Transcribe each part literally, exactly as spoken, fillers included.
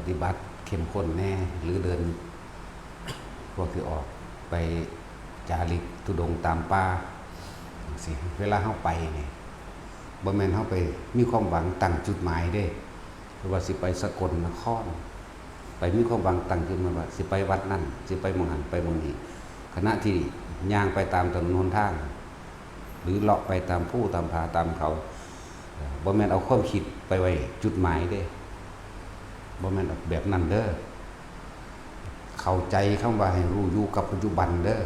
ฏิบัติเข้มข้นแน่ หรือเดิน พวกที่ออกไปจาริกธุดงค์ตามป่าจั่งซี้ เวลาเฮาไปนี่ บ่แม่นเฮาไปมีความหวังตั้งจุดหมายเด้ หรือว่าสิไปสกลนคร ไปมีความหวังตั้งจุดหมายว่าสิไปวัดนั่น สิไปหม่องหั้น ไปหม่องนี้ ขณะที่ย่างไปตามถนนหนทาง หรือเลาะไปตามภูตามผาตามเขา บ่แม่นเอาความคิดไปไว้จุดหมายเด้ บ่แม่นแบบนั้นเด้อ เข้าใจคำว่าให้รู้อยู่กับปัจจุบันเด้อ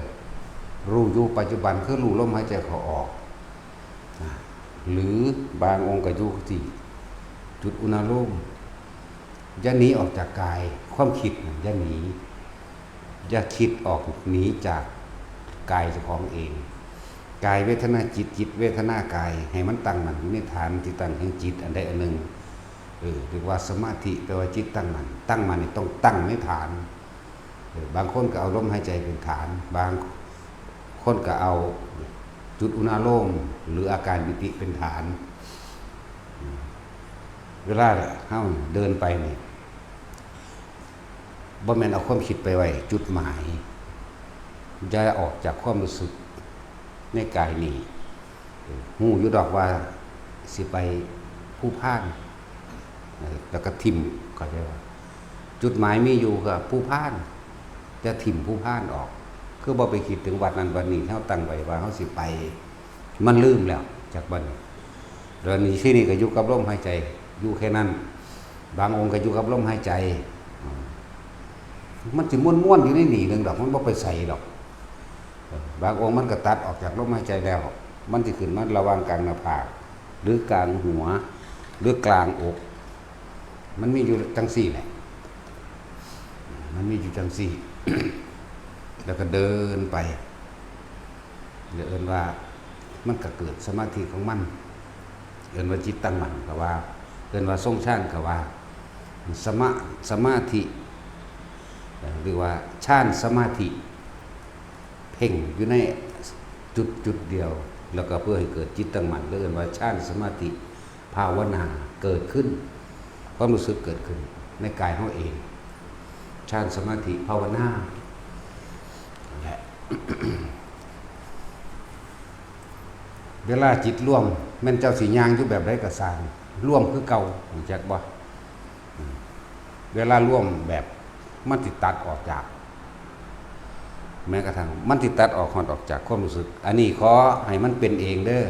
รู้อยู่ปัจจุบันคือรู้ลมหายใจเข้าออกนะ หรือบางองค์ก็อยู่ที่จุดอุณาโลม อย่าหนีออกจากกาย ความคิดน่ะอย่าหนี อย่าคิดออกหนีจากกายเจ้าของเอง กายเวทนาจิต จิตเวทนากาย ให้มันตั้งมั่นอยู่ในฐานที่ตั้งแห่งจิตอันใดอันหนึ่ง เออ เรียกว่าสมาธิ แปลว่าจิตตั้งมั่น ตั้งมั่นนี่ต้องตั้งในฐาน เออ บางคนก็เอาลมหายใจเป็นฐาน บางคนก็เอาจุดอุณาโลม หรืออาการปิติเป็นฐาน เวลาเฮาเดินไปนี่ บ่แม่นเอาความคิดไปไว้จุดหมาย อย่าออกจากความรู้สึกในกายนี้ ฮู้อยู่ดอกว่าสิไปภูพาน เออ แล้วก็ถิ่ม เข้าใจบ่ จุดหมายมีอยู่ก็ภูพาน จะถิ่มภูพานออก คือบ่ไปคิดถึงวัดนั้นวัดนี้ที่เฮาตั้งไว้ว่าเฮาสิไป มันลืมแล้วจากบัดนี้ แล้วนี่ที่นี่ก็อยู่กับลมหายใจ อยู่แค่นั้น บางองค์ก็อยู่กับลมหายใจ อืม มันสิม่วนๆอยู่ในนี่หนึ่งดอก มันบ่ไปไสดอก เออ บางองค์มันก็ตัดออกจากลมหายใจแล้ว มันสิขึ้นมาระหว่างกลางหน้าผาก หรือกลางหัว หรือกลางอก มันมีอยู่จั่งซี้แหละ มันมีอยู่จั่งซี้ แล้วก็เดินไป เดี๋ยวเอิ้นว่ามันก็เกิดสมาธิของมัน เอิ้นว่าจิตตั้งมั่นก็ว่า เอิ้นว่าทรงฌานก็ว่า สมา- สมาธิ หรือว่าฌานสมาธิ เพ่งอยู่ในจุดจุดเดียว แล้วก็เพื่อให้เกิดจิตตั้งมั่น ก็เอิ้นว่าฌานสมาธิภาวนาเกิดขึ้น ความรู้สึกเกิดขึ้นในกายเฮาเอง ฌานสมาธิภาวนานั่นแหละ เวลาจิตรวม แม่นเจ้าสิย่างอยู่แบบใดก็ซ่าง รวมคือเก่า รู้จักบ่ อืม เวลารวมแบบมันสิตัดออกจาก แม้กระทั่งมันสิตัดออกฮอดออกจากความรู้สึก อันนี้ขอให้มันเป็นเองเด้อ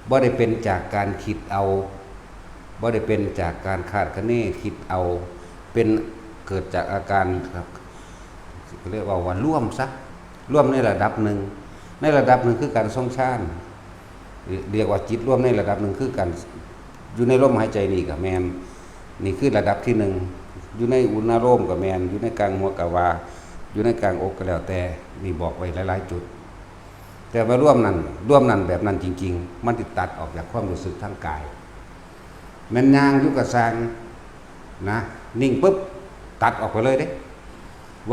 บ่ได้เป็นจากการคิดเอา บ่ได้เป็นจากการคาดคะเนคิดเอา เป็นเกิดจากอาการ เรียกว่า ว่ารวมซะ รวมในระดับหนึ่ง ในระดับหนึ่งคือการทรงฌาน เรียกว่าจิตรวมในระดับหนึ่งคือการ อยู่ในลมหายใจนี่ก็แม่น นี่คือระดับที่หนึ่ง อยู่ในอุณาโลมก็แม่น อยู่ในกลางหัวก็ว่า อยู่ในกลางอกก็แล้วแต่ นี่บอกไว้หลายๆจุด แต่ว่ารวมนั่น รวมนั่นแบบนั้นจริงๆ มันสิตัดออกจากความรู้สึกทางกาย แม่นย่างอยู่ก็ซ่างนะ นิ่งปุ๊บ ตัดออกไปเลยเด้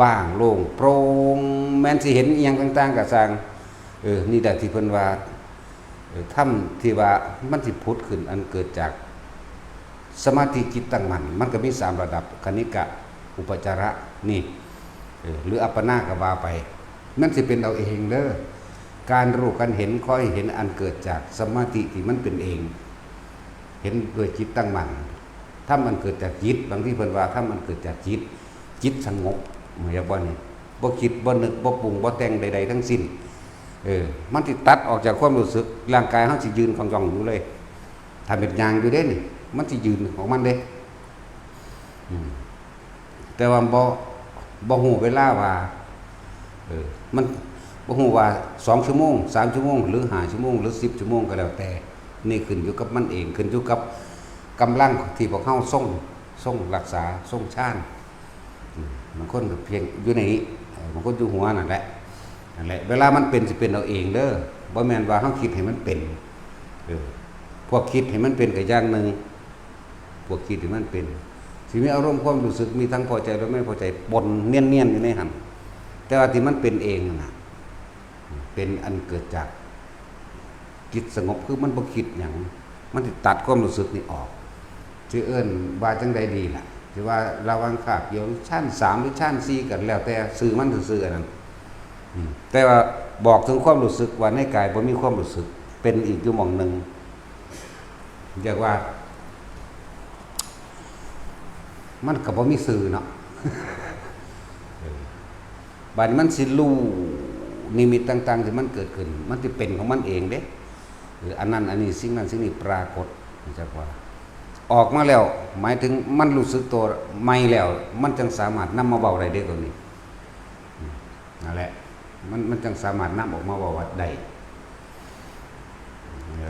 ว่างโล่งโปร่ง แม่นสิเห็นอิหยังต่างๆก็ซ่าง เออ นี่แหละที่เพิ่นว่า เออ ธรรมที่ว่ามันสิผุดขึ้นอันเกิดจากสมาธิจิตตั้งมั่น มันก็มีสามระดับ คณิกะ อุปจาระ นี่ เออ หรืออัปปนาก็ว่าไป มันสิเป็นเอาเองเด้อ การรู้การเห็น คอยเห็นอันเกิดจากสมาธิที่มันเป็นเอง เห็นด้วยจิตตั้งมั่น ธรรมอันเกิดจากจิต บางทีเพิ่นว่าธรรมอันเกิดจากจิต จิตสงบ แม่นบ่นี่ บ่คิด บ่นึก บ่ปรุง บ่แต่งใดๆทั้งสิ้น เออ มันสิตัดออกจากความรู้สึก ร่างกายเฮาสิยืนคล่องๆอยู่เลย ถ้าเป็นย่างอยู่เด้นี่ มันสิยืนของมันเด้ อืม แต่ว่าบ่ บ่ฮู้เวลาว่า เออ มันบ่ฮู้ว่าสองชั่วโมง สามชั่วโมง หรือห้าชั่วโมง หรือสิบชั่วโมงก็แล้วแต่ นี่ขึ้นอยู่กับมันเอง ขึ้นอยู่กับกำลังที่พวกเฮาทรง ทรงรักษา ทรงฌาน อืม บางคนก็เพียงอยู่ในนี้ เออ บางคนอยู่หัวนั่นแหละ นั่นแหละ เวลามันเป็นสิเป็นเอาเองเด้อ บ่แม่นว่าเฮาคิดให้มันเป็น เออ พวกคิดให้มันเป็นก็อย่างหนึ่ง พวกคิดให้มันเป็น สิมีอารมณ์ความรู้สึก มีทั้งพอใจและไม่พอใจ ปนเนียนๆอยู่ในหั่น แต่ว่าที่มันเป็นเองนั่นน่ะ เป็นอันเกิดจากจิตสงบ คือมันบ่คิดหยัง มันสิตัดความรู้สึกนี่ออก สิเอิ้นว่าจั่งใดดีล่ะ ที่ว่าระหว่างคาบเดียวหรือฌานสามหรือฌานสี่กันแล้วแต่ชื่อมันซื่อๆอันนั้น อืม แต่ว่าบอกถึงความรู้สึกว่าในกายบ่มีความรู้สึก เป็นอีกอยู่หม่องหนึ่ง เรียกว่า มันก็บ่มีชื่อเนาะ เออ บัดนี้มันสิรู้นิมิตต่างๆที่มันเกิดขึ้น มันสิเป็นของมันเองเด้ เออ อันนั้นอันนี้ สิ่งนั้นสิ่งนี้ปรากฏ จักว่า ออกมาแล้ว หมายถึงมันรู้สึกตัวใหม่แล้ว มันจั่งสามารถนำมาเว้าได้เด้ตัวนี้ อืม นั่นแหละ มัน มันจั่งสามารถนำออกมาเว้าได้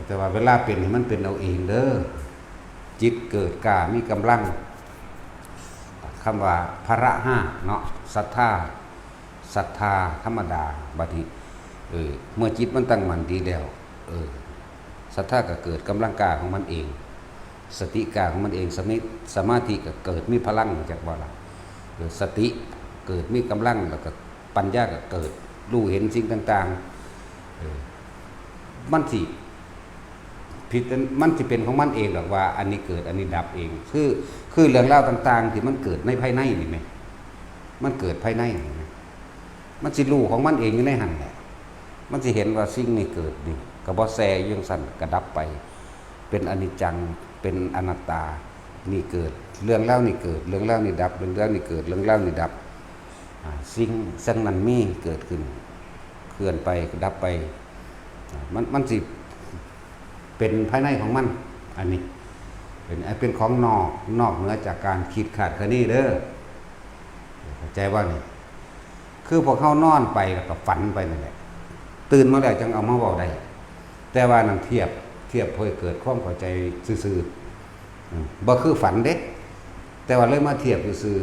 แต่ว่าเวลาเป็นนี่มันเป็นเอาเองเด้อ จิตเกิดกล้ามีกำลัง คำว่าพละห้าเนาะ ศรัทธา ศรัทธาธรรมดา บัดนี้ เออ เมื่อจิตมันตั้งมั่นดีแล้ว เออ ศรัทธาก็เกิดกำลังกล้าของมันเอง สติกล้าของมันเอง สมิ สมาธิก็เกิดมีพลัง จักว่าล่ะ เออ สติเกิดมีกำลัง แล้วก็ปัญญาก็เกิด รู้เห็นสิ่งต่างๆ เออ มันสิผิด มันสิเป็นของมันเองดอกว่า อันนี้เกิด อันนี้ดับเอง คือ คือเรื่องราวต่างๆที่มันเกิดในภายในนี่แหม มันเกิดภายในนี่แหม มันสิรู้ของมันเองอยู่ในหั่นแหละ มันสิเห็นว่าสิ่งนี้เกิดนี่ ก็บ่แซ่อยู่จั่งซั่น ก็ดับไป เป็นอนิจจัง เป็นอนัตตา นี่เกิด เรื่องราวนี่เกิด เรื่องราวนี่ดับ เรื่องราวนี่เกิด เรื่องราวนี่ดับ อ่า สิ่ง สิ่งนั้นมีเกิดขึ้น เคลื่อนไป ดับไป อ่า มัน มันสิเป็นภายในของมัน อันนี้ เป็น เป็นของนอก นอกเหนือจากการคิดคาดคะเนเด้อ เข้าใจบ่นี่ คือพวกเฮานอนไปแล้วก็ฝันไปนั่นแหละ ตื่นมาแล้วจั่งเอามาเว้าได้ แต่ว่านั่นเทียบ เทียบเพื่อให้เกิดความเข้าใจซื่อๆ อืม บ่คือฝันเด้ แต่ว่าเลยมาเทียบซื่อ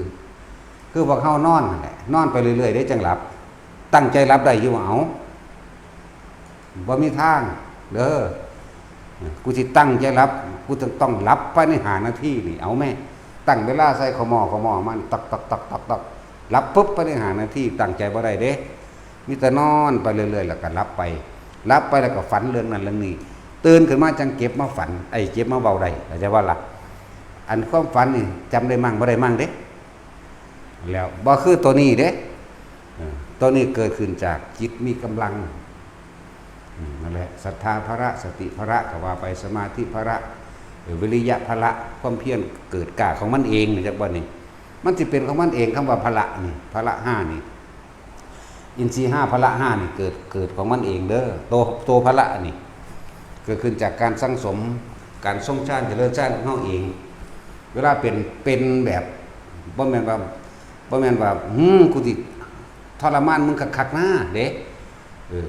ๆ คือพวกเฮานอนนั่นแหละ นอนไปเรื่อยๆเด้จั่งหลับ ตั้งใจหลับได้อยู่บ่ เอา บ่มีทางเด้อ กูสิตั้งใจหลับ กูต้อง ต้องหลับภายในห้านาทีนี่ เอาแม่ ตั้งเวลาใส่ขมอ ขมอมัน ตักตักตักตักตัก หลับปุ๊บภายในห้านาที ตั้งใจบ่ได้เด้ มีแต่นอนไปเรื่อยๆ แล้วก็หลับไป หลับไปแล้วก็ฝันเรื่องนั้นเรื่องนี้ ตื่นขึ้นมาจั่งเก็บมาฝัน ไอ้เก็บมาเว้าได้ เข้าใจบ่ล่ะ อันความฝันนี่จำได้มั่งบ่ได้มั่งเด้ แล้วบ่คือตัวนี้เด้ เออ ตัวนี้เกิดขึ้นจากจิตมีกำลัง อืม นั่นแหละ ศรัทธาพละ สติพละ ก็ว่าไป สมาธิพละ เออ วิริยะพละ ความเพียรเกิดกล้าของมันเอง จักบ่นี่ มันสิเป็นของมันเอง คำว่าพละนี่ พละห้านี่ อินทรีย์ห้า พละห้านี่เกิด เกิดของมันเองเด้อ โต โตพละนี่ เกิดขึ้นจากการสั่งสม การทรงฌาน เจริญฌานของเฮาเอง เวลาเป็น เป็นแบบ บ่แม่นว่า บ่แม่นว่า "หืม กูสิทรมานมึงคักๆนะ" เด้ เออ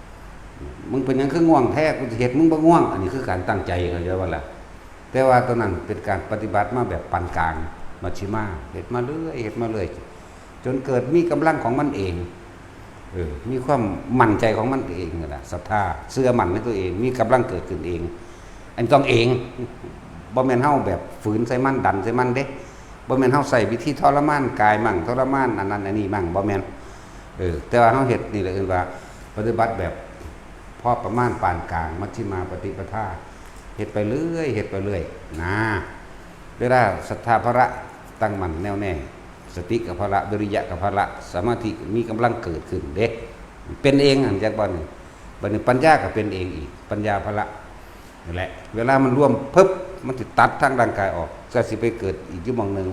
"มึงเป็นหยังคือง่วงแท้ กูสิเฮ็ดมึงบ่ง่วง" อันนี้คือการตั้งใจ เข้าใจบ่ล่ะ แต่ว่าตอนนั้นเป็นการปฏิบัติมาแบบปานกลาง มัชฌิมา เฮ็ดมาเรื่อย เฮ็ดมาเรื่อย จนเกิดมีกำลังของมันเอง เออ มีความมั่นใจของมันเองนั่นแหละ ศรัทธา เชื่อมั่นในตัวเอง มีกำลังเกิดขึ้นเอง อันต้องเอง บ่แม่นเฮาแบบฝืนใส่มัน ดันใส่มันเด้ บ่แม่นเฮาใช้วิธีทรมานกายมั่ง ทรมานอันนั้นอันนี้มั่ง บ่แม่น เออ แต่ว่าเฮาเฮ็ดนี่แหละเอิ้นว่าปฏิบัติแบบพอประมาณปานกลาง มัชฌิมาปฏิปทา เฮ็ดไปเรื่อย เฮ็ดไปเรื่อย นะ เวลาศรัทธาพละตั้งมั่นแน่วแน่ สติกับพละ วิริยะกับพละ สมาธิมีกำลังเกิดขึ้นเด้ เป็นเองอันจักบัดนี้ บัดนี้ปัญญาก็เป็นเองอีก ปัญญาพละ นั่นแหละ เวลามันรวมปึ๊บ มันสิตัดทางร่างกายออก ก็สิไปเกิดอีกอยู่หม่องหนึ่ง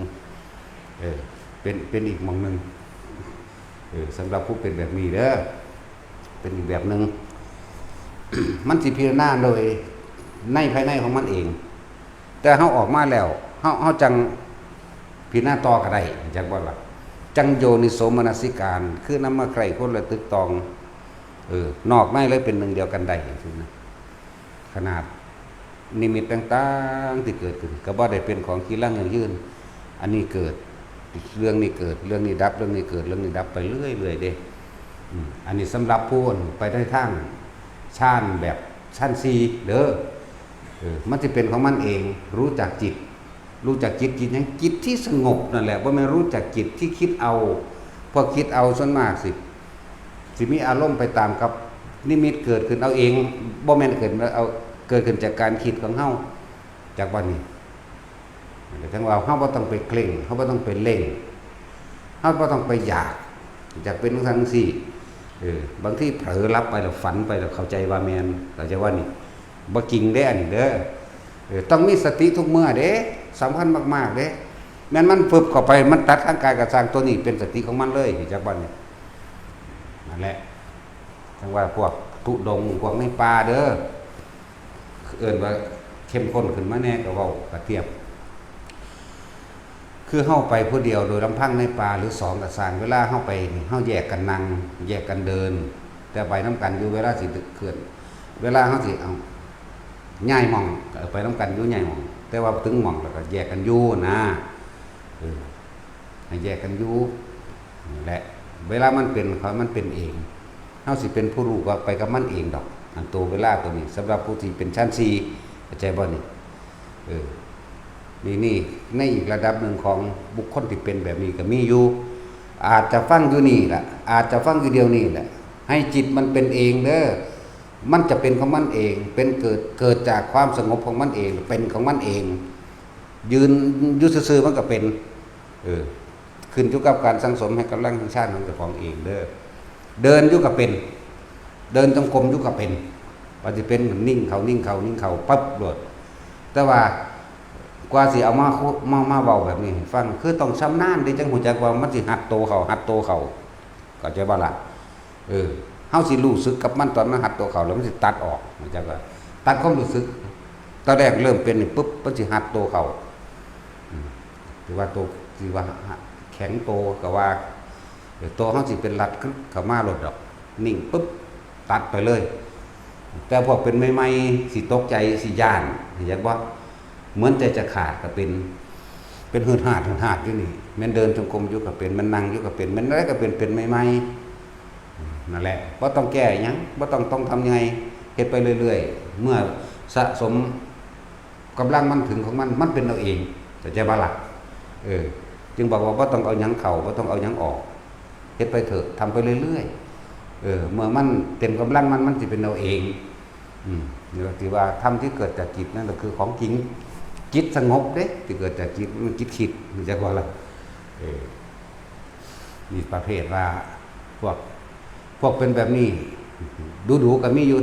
เออ เป็น เป็นอีกหม่องหนึ่ง เออ สำหรับผู้เป็นแบบนี้เด้อ เป็นอีกแบบหนึ่ง มันสิพิจารณาโดยในภายในของมันเอง แต่เฮาออกมาแล้ว เฮา เฮาจั่งพิจารณาต่อก็ได้ จักบ่ล่ะ จั่งโยนิโสมนสิการ คือนำมาใคร่ครวญและตึกตอง เออ นอกในเลยเป็นหนึ่งเดียวกันได้จั่งซี้นะ ขนาดนิมิตต่างๆที่เกิดขึ้น ก็บ่ได้เป็นของจีรังยั่งยืน อันนี้เกิด เรื่องนี้เกิด เรื่องนี้ดับ เรื่องนี้เกิด เรื่องนี้ดับไปเรื่อยๆเด้ อืม อันนี้สำหรับผู้ไปในทางฌานแบบฌานสี่เด้อ เออ มันสิเป็นของมันเอง รู้จักจิต รู้จักจิต จิตหยัง จิตที่สงบนั่นแหละ บ่แม่นรู้จักจิตที่คิดเอา พอคิดเอาส่วนมากสิ สิมีอารมณ์ไปตามกับนิมิตเกิดขึ้นเอาเอง บ่แม่นเกิดมาเอา เกิดขึ้นจากการคิดของเฮา จักบัดนี้ แต่ทั้งว่าเฮาบ่ต้องไปเคร่ง เฮาบ่ต้องไปเร่ง เฮาบ่ต้องไปอยาก อยากเป็นจังซั่นจังซี่ เออ บางทีเผลอหลับไปแล้วฝันไปแล้วเข้าใจว่าแม่น เข้าใจว่านี่ บ่จริงเด้อันนี้เด้อ เออ ต้องมีสติทุกเมื่อเด้ สำคัญมากๆเด้ แม่นมันฟึบเข้าไป มันตัดทางกายก็ซ่าง ตัวนี้เป็นสติของมันเลย จักว่านี่ นั่นแหละ จังว่าพวกธุดงค์ พวกในป่าเด้อ เอิ้นว่าเข้มข้นขึ้นมาแน่ก็เว้ากะเทียบ คือเฮาไปผู้เดียวโดยลำพังในป่าหรือสองก็ซ่าง เวลาเฮาไปนี่ เฮาแยกกันนั่ง แยกกันเดิน แต่ไปนำกันอยู่ เวลาสิเคลื่อน เวลาเฮาสิเอา ย้ายหม่อง ก็ไปนำกันอยู่ย้ายหม่อง แต่ว่าถึงหม่องแล้วก็แยกกันอยู่นะ เออ ให้แยกกันอยู่ นั่นแหละ เวลามันเป็นของมันเป็นเอง เฮาสิเป็นผู้รู้ก็ไปกับมันเองดอก อันตัวเวลาตัวนี้ สำหรับผู้ที่เป็นฌานสี่ เข้าใจบ่นี่ เออ นี่ นี่ ในอีกระดับหนึ่งของบุคคลที่เป็นแบบนี้ก็มีอยู่ อาจจะฟังอยู่นี่แหละ อาจจะฟังอยู่เดี๋ยวนี้แหละ ให้จิตมันเป็นเองเด้อ มันจะเป็นของมันเอง เป็นเกิด เกิดจากความสงบของมันเอง เป็นของมันเอง ยืนอยู่ซื่อๆมันก็เป็น เออ ขึ้นอยู่กับการสั่งสมให้กำลังแห่งฌานของเจ้าของเองเด้อ เดินอยู่ก็เป็น เดินจงกรมอยู่ก็เป็น ว่าสิเป็นนิ่งเข้า นิ่งเข้า นิ่งเข้า ปั๊บโลด แต่ว่ากว่าสิเอามาคุ มา มาเว้าแบบนี้ให้ฟัง คือต้องชำนาญเด้ จั่งฮู้จักว่ามันสิหัดโตเข้า หัดโตเข้า เข้าใจบ่ล่ะ เออ เฮาสิรู้สึกกับมันตอนมันหัดโตเข้า แล้วมันสิตัดออก เข้าใจบ่ ตัดความรู้สึก ตอนแรกเริ่มเป็นนี่ปุ๊บ มันสิหัดโตเข้า อืม ถือว่าโต ถือว่าแข็งโตก็ว่า เออ โตเฮาสิเป็นรัดกึ๊บเข้ามาโลดดอก นิ่งปุ๊บ ตัดไปเลย แต่พวกเป็นใหม่ๆ สิตกใจ สิย้าน เข้าใจบ่ เหมือนใจจะขาดก็เป็น เป็นหืดหาด หืดหาดอยู่นี่ แม่นเดินจงกรมอยู่ก็เป็น แม่นนั่งอยู่ก็เป็น แม่นอะไรก็เป็น เป็นใหม่ๆ นั่นแหละ บ่ต้องแก้หยัง บ่ต้อง ต้องทำยังไง เฮ็ดไปเรื่อยๆ เมื่อสะสมกำลังมันถึงของมัน มันเป็นเอาเอง เข้าใจบ่ล่ะ เออ จึงบอกว่าบ่ต้องเอาหยังเข้า บ่ต้องเอาหยังออก เฮ็ดไปเถอะ ทำไปเรื่อยๆ เออ เมื่อมันเต็มกำลังมัน มันสิเป็นเอาเอง อืม นี่ก็ที่ว่าธรรมที่เกิดจากจิตนั่นก็คือของจริง จิตสงบเด้ ที่เกิดจากจิต มันจิตคิด เข้าใจบ่ล่ะ เออ มีประเภทว่า พวก พวกเป็นแบบนี้ ดูๆก็มีอยู่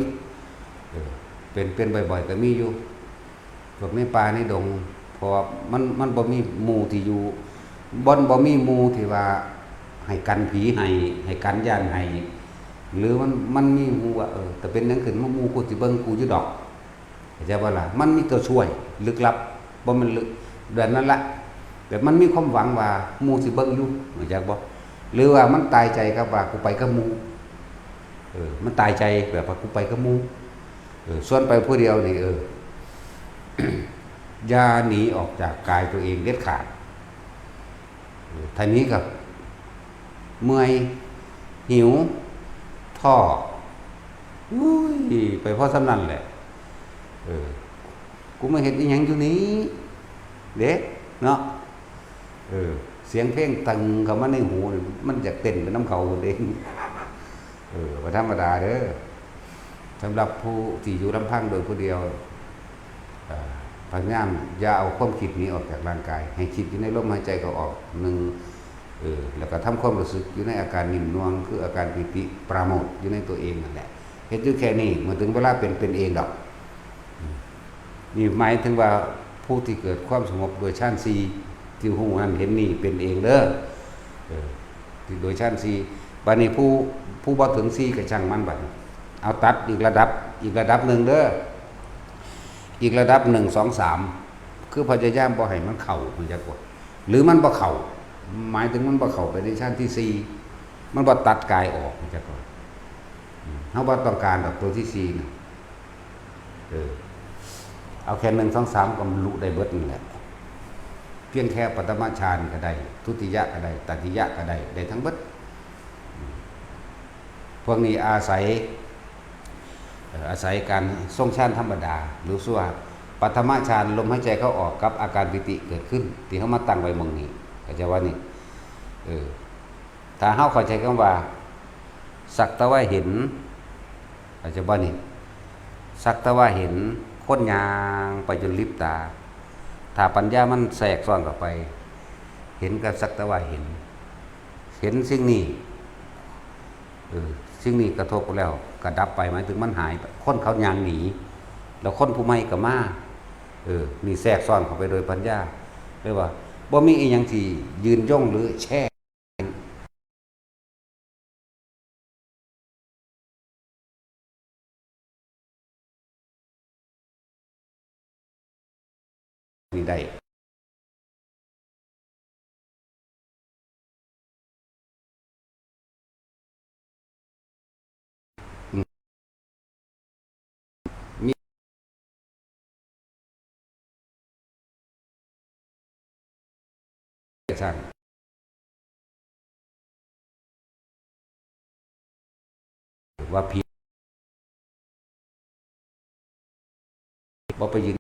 เออ เป็น เป็นบ่อยๆก็มีอยู่ พวกในป่าในดง เพราะว่ามัน มันบ่มีหมู่ที่อยู่ บ่ บ่มีหมู่ที่ว่าให้กันผีให้ ให้กันย้านให้ หรือมัน มันมีหมู่ว่า เออ ถ้าเป็นหยังขึ้นมาหมู่กูสิเบิ่งกูอยู่ดอก เข้าใจบ่ล่ะ มันมีตัวช่วยลึกลับ บ่แม่นลึก แบบนั้นละ แบบมันมีความหวังว่าหมู่สิเบิ่งอยู่ เข้าใจบ่ หรือว่ามันตายใจกับว่ากูไปกับหมู่ เออ มันตายใจแบบว่ากูไปกับหมู่ เออ ส่วนไปผู้เดียวนี่ เออ อย่าหนีออกจากกายตัวเองเด็ดขาด เออ ถ้าหนีก็เมื่อย หิว ท้อ อุ้ย ไปพอส่ำนั้นแหละ เออ กูมาเฮ็ดอีหยังอยู่นี่ เด้ เนาะ เออ เสียงเพลงตึงเข้ามาในหูนี่ มันอยากเต้นไปนำเขาเด้ เออ บ่ธรรมดาเด้อ สำหรับผู้ที่อยู่ลำพังโดยผู้เดียว เอ่อ พยายามอย่าเอาความคิดหนีออกจากร่างกาย ให้คิดอยู่ในลมหายใจเข้าออก หนึ่ง เออ แล้วก็ทำความรู้สึกอยู่ในอาการนิ่มนวล คืออาการปีติปราโมทย์อยู่ในตัวเองนั่นแหละ เฮ็ดอยู่แค่นี้ เมื่อถึงเวลาเป็น เป็นเองดอก อืม นี่หมายถึงว่าผู้ที่เกิดความสงบโดยฌานสี่ ที่ฮู้นั่นเห็นนี่เป็นเองเด้อ เออ ที่โดยฌานสี่ บัดนี้ผู้ ผู้บ่ถึงสี่ก็ช่างมันบัดนี้ เอาตัดอีกระดับ อีกระดับหนึ่งเด้อ อีกระดับหนึ่ง สอง สาม คือพยายามบ่ให้มันเข้า เข้าใจบ่ หรือมันบ่เข้า หมายถึงมันบ่เข้าไปในฌานที่สี่ มันบ่ตัดกายออก เข้าใจบ่ อืม เฮาบ่ต้องการดอกตัวที่สี่น่ะ เออ เอาแค่หนึ่ง สอง สาม ก็บรรลุได้เบิดนั่นแหละ เพียงแค่ปฐมฌานก็ได้ ทุติยะก็ได้ ตติยะก็ได้ ได้ทั้งเบิด อืม พวกนี้อาศัย เอ่อ อาศัยการทรงฌานธรรมดา หรือว่าปฐมฌาน ลมหายใจเข้าออกกับอาการปีติเกิดขึ้น ที่เฮามาตั้งไว้หม่องนี้ เข้าใจว่านี่ เออ ถ้าเฮาเข้าใจคำว่า สักแต่ว่าเห็น เข้าใจบ่นี่ สักแต่ว่าเห็นคนย่างไปจนหลับตา ถ้าปัญญามันแทรกซ้อนเข้าไป เห็นก็สักแต่ว่าเห็น เห็นสิ่งนี้ เออ สิ่งนี้กระทบแล้วก็ดับไป หมายถึงมันหายไป คนเขาย่างหนี แล้วคนผู้ใหม่ก็มา เออ นี่แทรกซ้อนเข้าไปโดยปัญญา เรียกว่าบ่มีอีหยังที่ยืนยงหรือแช่ นี่ได้ อืม มี สร้าง ว่าผิด บ่ไปยืน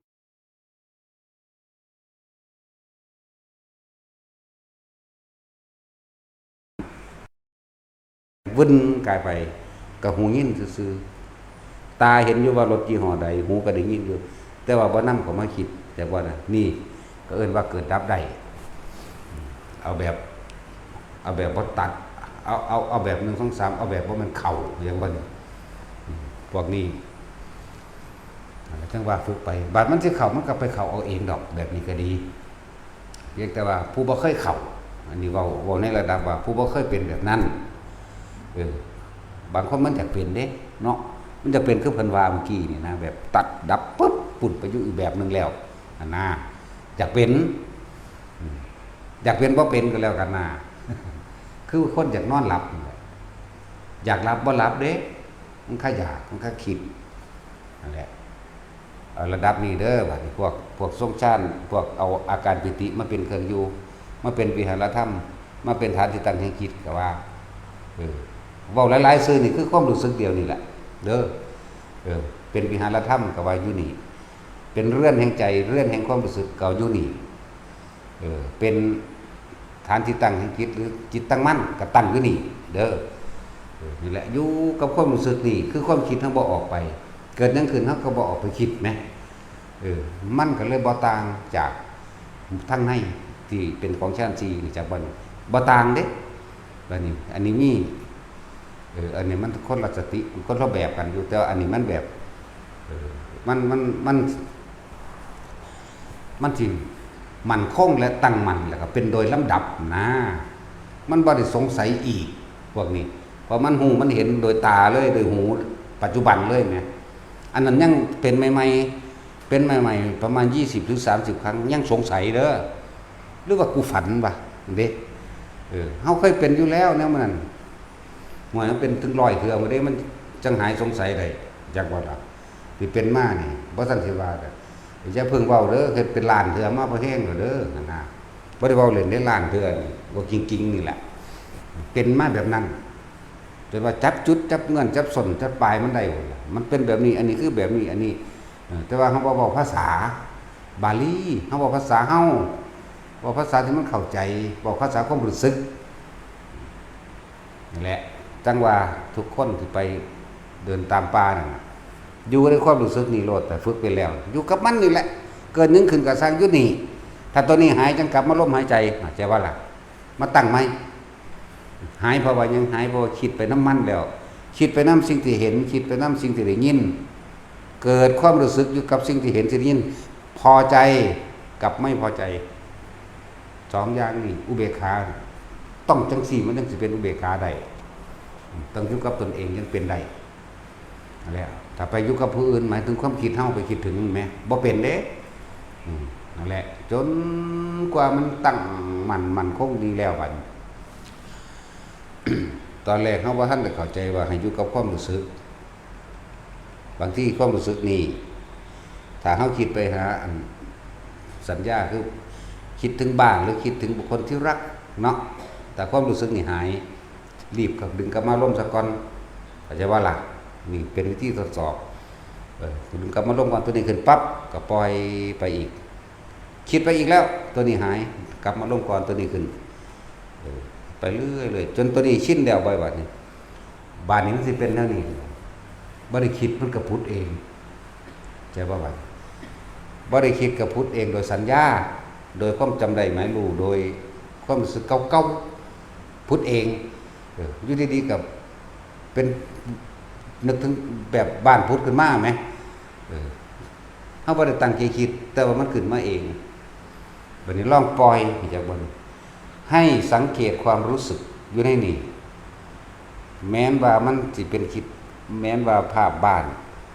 วึ่นกายไป ก็หูยินซื่อๆ ตาเห็นอยู่ว่ารถยี่ห้อใด หูก็ได้ยินอยู่ แต่ว่าบ่นำเข้ามาคิด จักว่าน่ะ นี่ก็เอิ้นว่าเกิดดับได้ เอาแบบ เอาแบบบ่ตัด เอา เอา เอาแบบหนึ่ง สอง สาม เอาแบบบ่แม่นเข้า อย่างว่านี่ พวกนี้ จั่งว่าฝึกไป บาดมันสิเข้า มันก็ไปเข้าเอาเองดอก แบบนี้ก็ดี เพียงแต่ว่าผู้บ่เคยเข้า อันนี้เว้า เว้าในระดับว่าผู้บ่เคยเป็นแบบนั้น เออ บางคนมันอยากเป็นเด้ เนาะ มันอยากเป็นคือเพิ่นว่าเมื่อกี้นี่นะ แบบตัดดับปุ๊บ ปุ๊บ ไปอยู่อีกแบบหนึ่งแล้ว หั่นนะ อยากเป็น อืม อยากเป็นบ่เป็นก็แล้วกันนะ คือคนอยากนอนหลับนี่แหละ อยากหลับบ่หลับเด้ มันคาอยาก มันคาคิด นั่นแหละ เอาระดับนี้เด้อ บัดนี้พวก พวกทรงฌาน พวกเอาอาการปีติมาเป็นเครื่องอยู่ มาเป็นวิหารธรรม มาเป็นฐานที่ตั้งแห่งจิต ก็ว่า เออ เว้าหลายๆ ซื่อนี่คือความรู้สึกเดียวนี่แหละ เด้อ เออ เป็นวิหารธรรมก็ว่าอยู่นี่ เป็นเรือนแห่งใจ เรือนแห่งความรู้สึกก็อยู่นี่ เออ เป็นฐานที่ตั้งแห่งจิต หรือจิตตั้งมั่นก็ตั้งอยู่นี่ เด้อ เออ นี่แหละ อยู่กับความรู้สึกนี่ คือความคิดเฮาบ่ออกไป เกิดหยังขึ้นเฮาก็บ่ออกไปคิดแหม เออ มันก็เลยบ่ต่างจากทางในที่เป็นของฌานสี่นี่ จากบ่ บ่ต่างเด้ บัดนี้ อันนี้มี เออ อันนี้มันคนละสติ คนละแบบกันอยู่ แต่ว่าอันนี้มันแบบ เออ มัน มัน มัน มันสิมั่นคงและตั้งมั่น แล้วก็เป็นโดยลำดับนะ มันบ่ได้สงสัยอีก พวกนี้ เพราะมันฮู้มันเห็นโดยตาเลย โดยหูปัจจุบันเลยแหม อันนั้นยังเป็นใหม่ๆ เป็นใหม่ๆ ประมาณยี่สิบหรือสามสิบครั้ง ยังสงสัยเด้อ หรือว่ากูฝันวะ เด้ เออ เฮาเคยเป็นอยู่แล้วแนวมันนั่น ห่วย มันเป็นถึงร้อยเทื่อบ่เด้ มันจั่งหายสงสัยได้ จักบ่ล่ะ ที่เป็นมานี่ บ่ทันสิว่าเด้อ อย่าเพิ่งเว้าเด้อ เฮ็ดเป็นล้านเทื่อมาพอแฮงแล้วเด้อ หั่นนะ บ่ได้เว้าเล่นเด้ ล้านเทื่อนี่ เว้าจริงๆ นี่แหละ เป็นมาแบบนั้น จนว่าจับจุด จับเงื่อน จับส้น จับปลายมันได้หมดล่ะ มันเป็นแบบนี้ อันนี้คือแบบนี้ อันนี้ เออ แต่ว่าเฮาบ่เว้าภาษาบาลี เฮาเว้าภาษาเฮา เว้าภาษาที่มันเข้าใจ เว้าภาษาความรู้สึก นี่แหละ จั่งว่าทุกคนที่ไปเดินตามป่านั่นน่ะ อยู่ในความรู้สึกนี่โลด แต่ฝึกไปแล้ว อยู่กับมันนี่แหละ เกิดหยังขึ้นก็ซ่างอยู่นี่ ถ้าตัวนี้หายจั่งกลับมาลมหายใจ เข้าใจบ่ล่ะ มาตั้งใหม่ หายเพราะว่าหยัง หายเพราะว่าคิดไปนำมันแล้ว คิดไปนำสิ่งที่เห็น คิดไปนำสิ่งที่ได้ยิน เกิดความรู้สึกอยู่กับสิ่งที่เห็นที่ได้ยิน พอใจกับไม่พอใจ สองอย่างนี่ อุเบกขา ต้องจั่งซี้มันจั่งสิเป็นอุเบกขาได้ ต้องอยู่กับตนเองจั่งเป็นได้ นั่นแหละ ถ้าไปอยู่กับผู้อื่น หมายถึงความคิดเฮาไปคิดถึงแหม บ่เป็นเด้ อืม นั่นแหละ จนกว่ามันตั้งมั่น มั่นคงดีแล้วบัดนี้ ตอนแรกเฮาบ่ทันได้เข้าใจว่าให้อยู่กับความรู้สึก บางทีความรู้สึกนี่ ถ้าเฮาคิดไปหาอันสัญญา คือคิดถึงบ้าน หรือคิดถึงบุคคลที่รักเนาะ แต่ความรู้สึกนี่หาย รีบกลับดึงกลับมาลมซะก่อน เข้าใจบ่ล่ะ นี่เป็นวิธีทดสอบ เออ ดึงกลับมาลมก่อน ตัวนี้ขึ้นปั๊บ ก็ปล่อยไปอีก คิดไปอีกแล้ว ตัวนี้หาย กลับมาลมก่อน ตัวนี้ขึ้น เออ ไปเรื่อยๆ จนตัวนี้ชินแล้ว บ่อยบัดนี้ บาดนี้มันสิเป็นแนวนี้ บ่ได้คิดมันก็ผุดเอง เข้าใจบ่บัดนี้ บ่ได้คิดก็ผุดเองโดยสัญญา โดยความจำได้หมายรู้ โดยความรู้สึกเก่าๆ ผุดเอง เออ อยู่ดีๆ ก็เป็น นึกถึงแบบบ้านผุดขึ้นมาแหม เออ เฮาบ่ได้ตั้งใจคิด แต่ว่ามันขึ้นมาเอง บัดนี้ลองปล่อย จักบ่ ให้สังเกตความรู้สึกอยู่ในนี่ แม้นว่ามันสิเป็นคิด แม้นว่าภาพบ้าน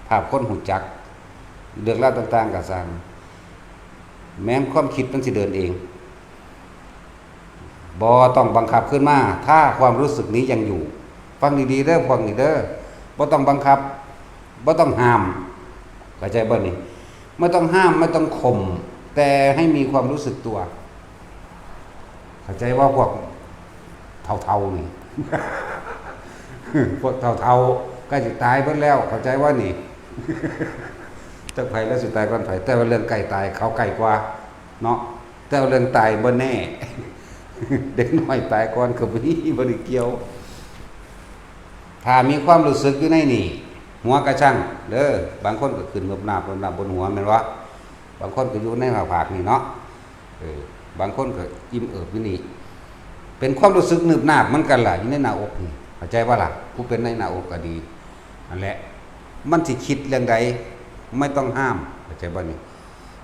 ภาพคนรู้จัก เรื่องราวต่างๆ ก็ซ่าง แม้นความคิดมันสิเดินเอง บ่ต้องบังคับขึ้นมา ถ้าความรู้สึกนี้ยังอยู่ ฟังดีๆ เด้อ พวกนี้เด้อ บ่ต้องบังคับ บ่ต้องห้าม เข้าใจบ่นี่? ไม่ต้องห้าม ไม่ต้องข่ม แต่ให้มีความรู้สึกตัว เข้าใจว่าพวกเฒ่าๆ นี่ พวกเฒ่าๆ ใกล้สิตายเบิดแล้ว เข้าใจว่านี่ จักไผแล้วสิตายก่อนไผ แต่ว่าเรื่องใกล้ตายเขาใกล้กว่า เนาะ แต่ว่าเรื่องตายบ่แน่ เด็กน้อยตายก่อนก็มี บ่ได้เกี่ยว ถ้ามีความรู้สึกอยู่ในนี่ หัวกะชั่งเด้อ บางคนก็ขึ้นเมิบหน้าบเมิบหน้าบนหัวแม่นบ่ บางคนก็อยู่ในหน้าผากนี่เนาะ เออ บางคนก็อิ่มเอิบอยู่นี่ เป็นความรู้สึกหนึบหนาบเหมือนกันล่ะ อยู่ในหน้าอกนี่ เข้าใจบ่ล่ะ ผู้เป็นในหน้าอกก็ดี นั่นแหละ มันสิคิดเรื่องใด ไม่ต้องห้าม เข้าใจบ่นี่?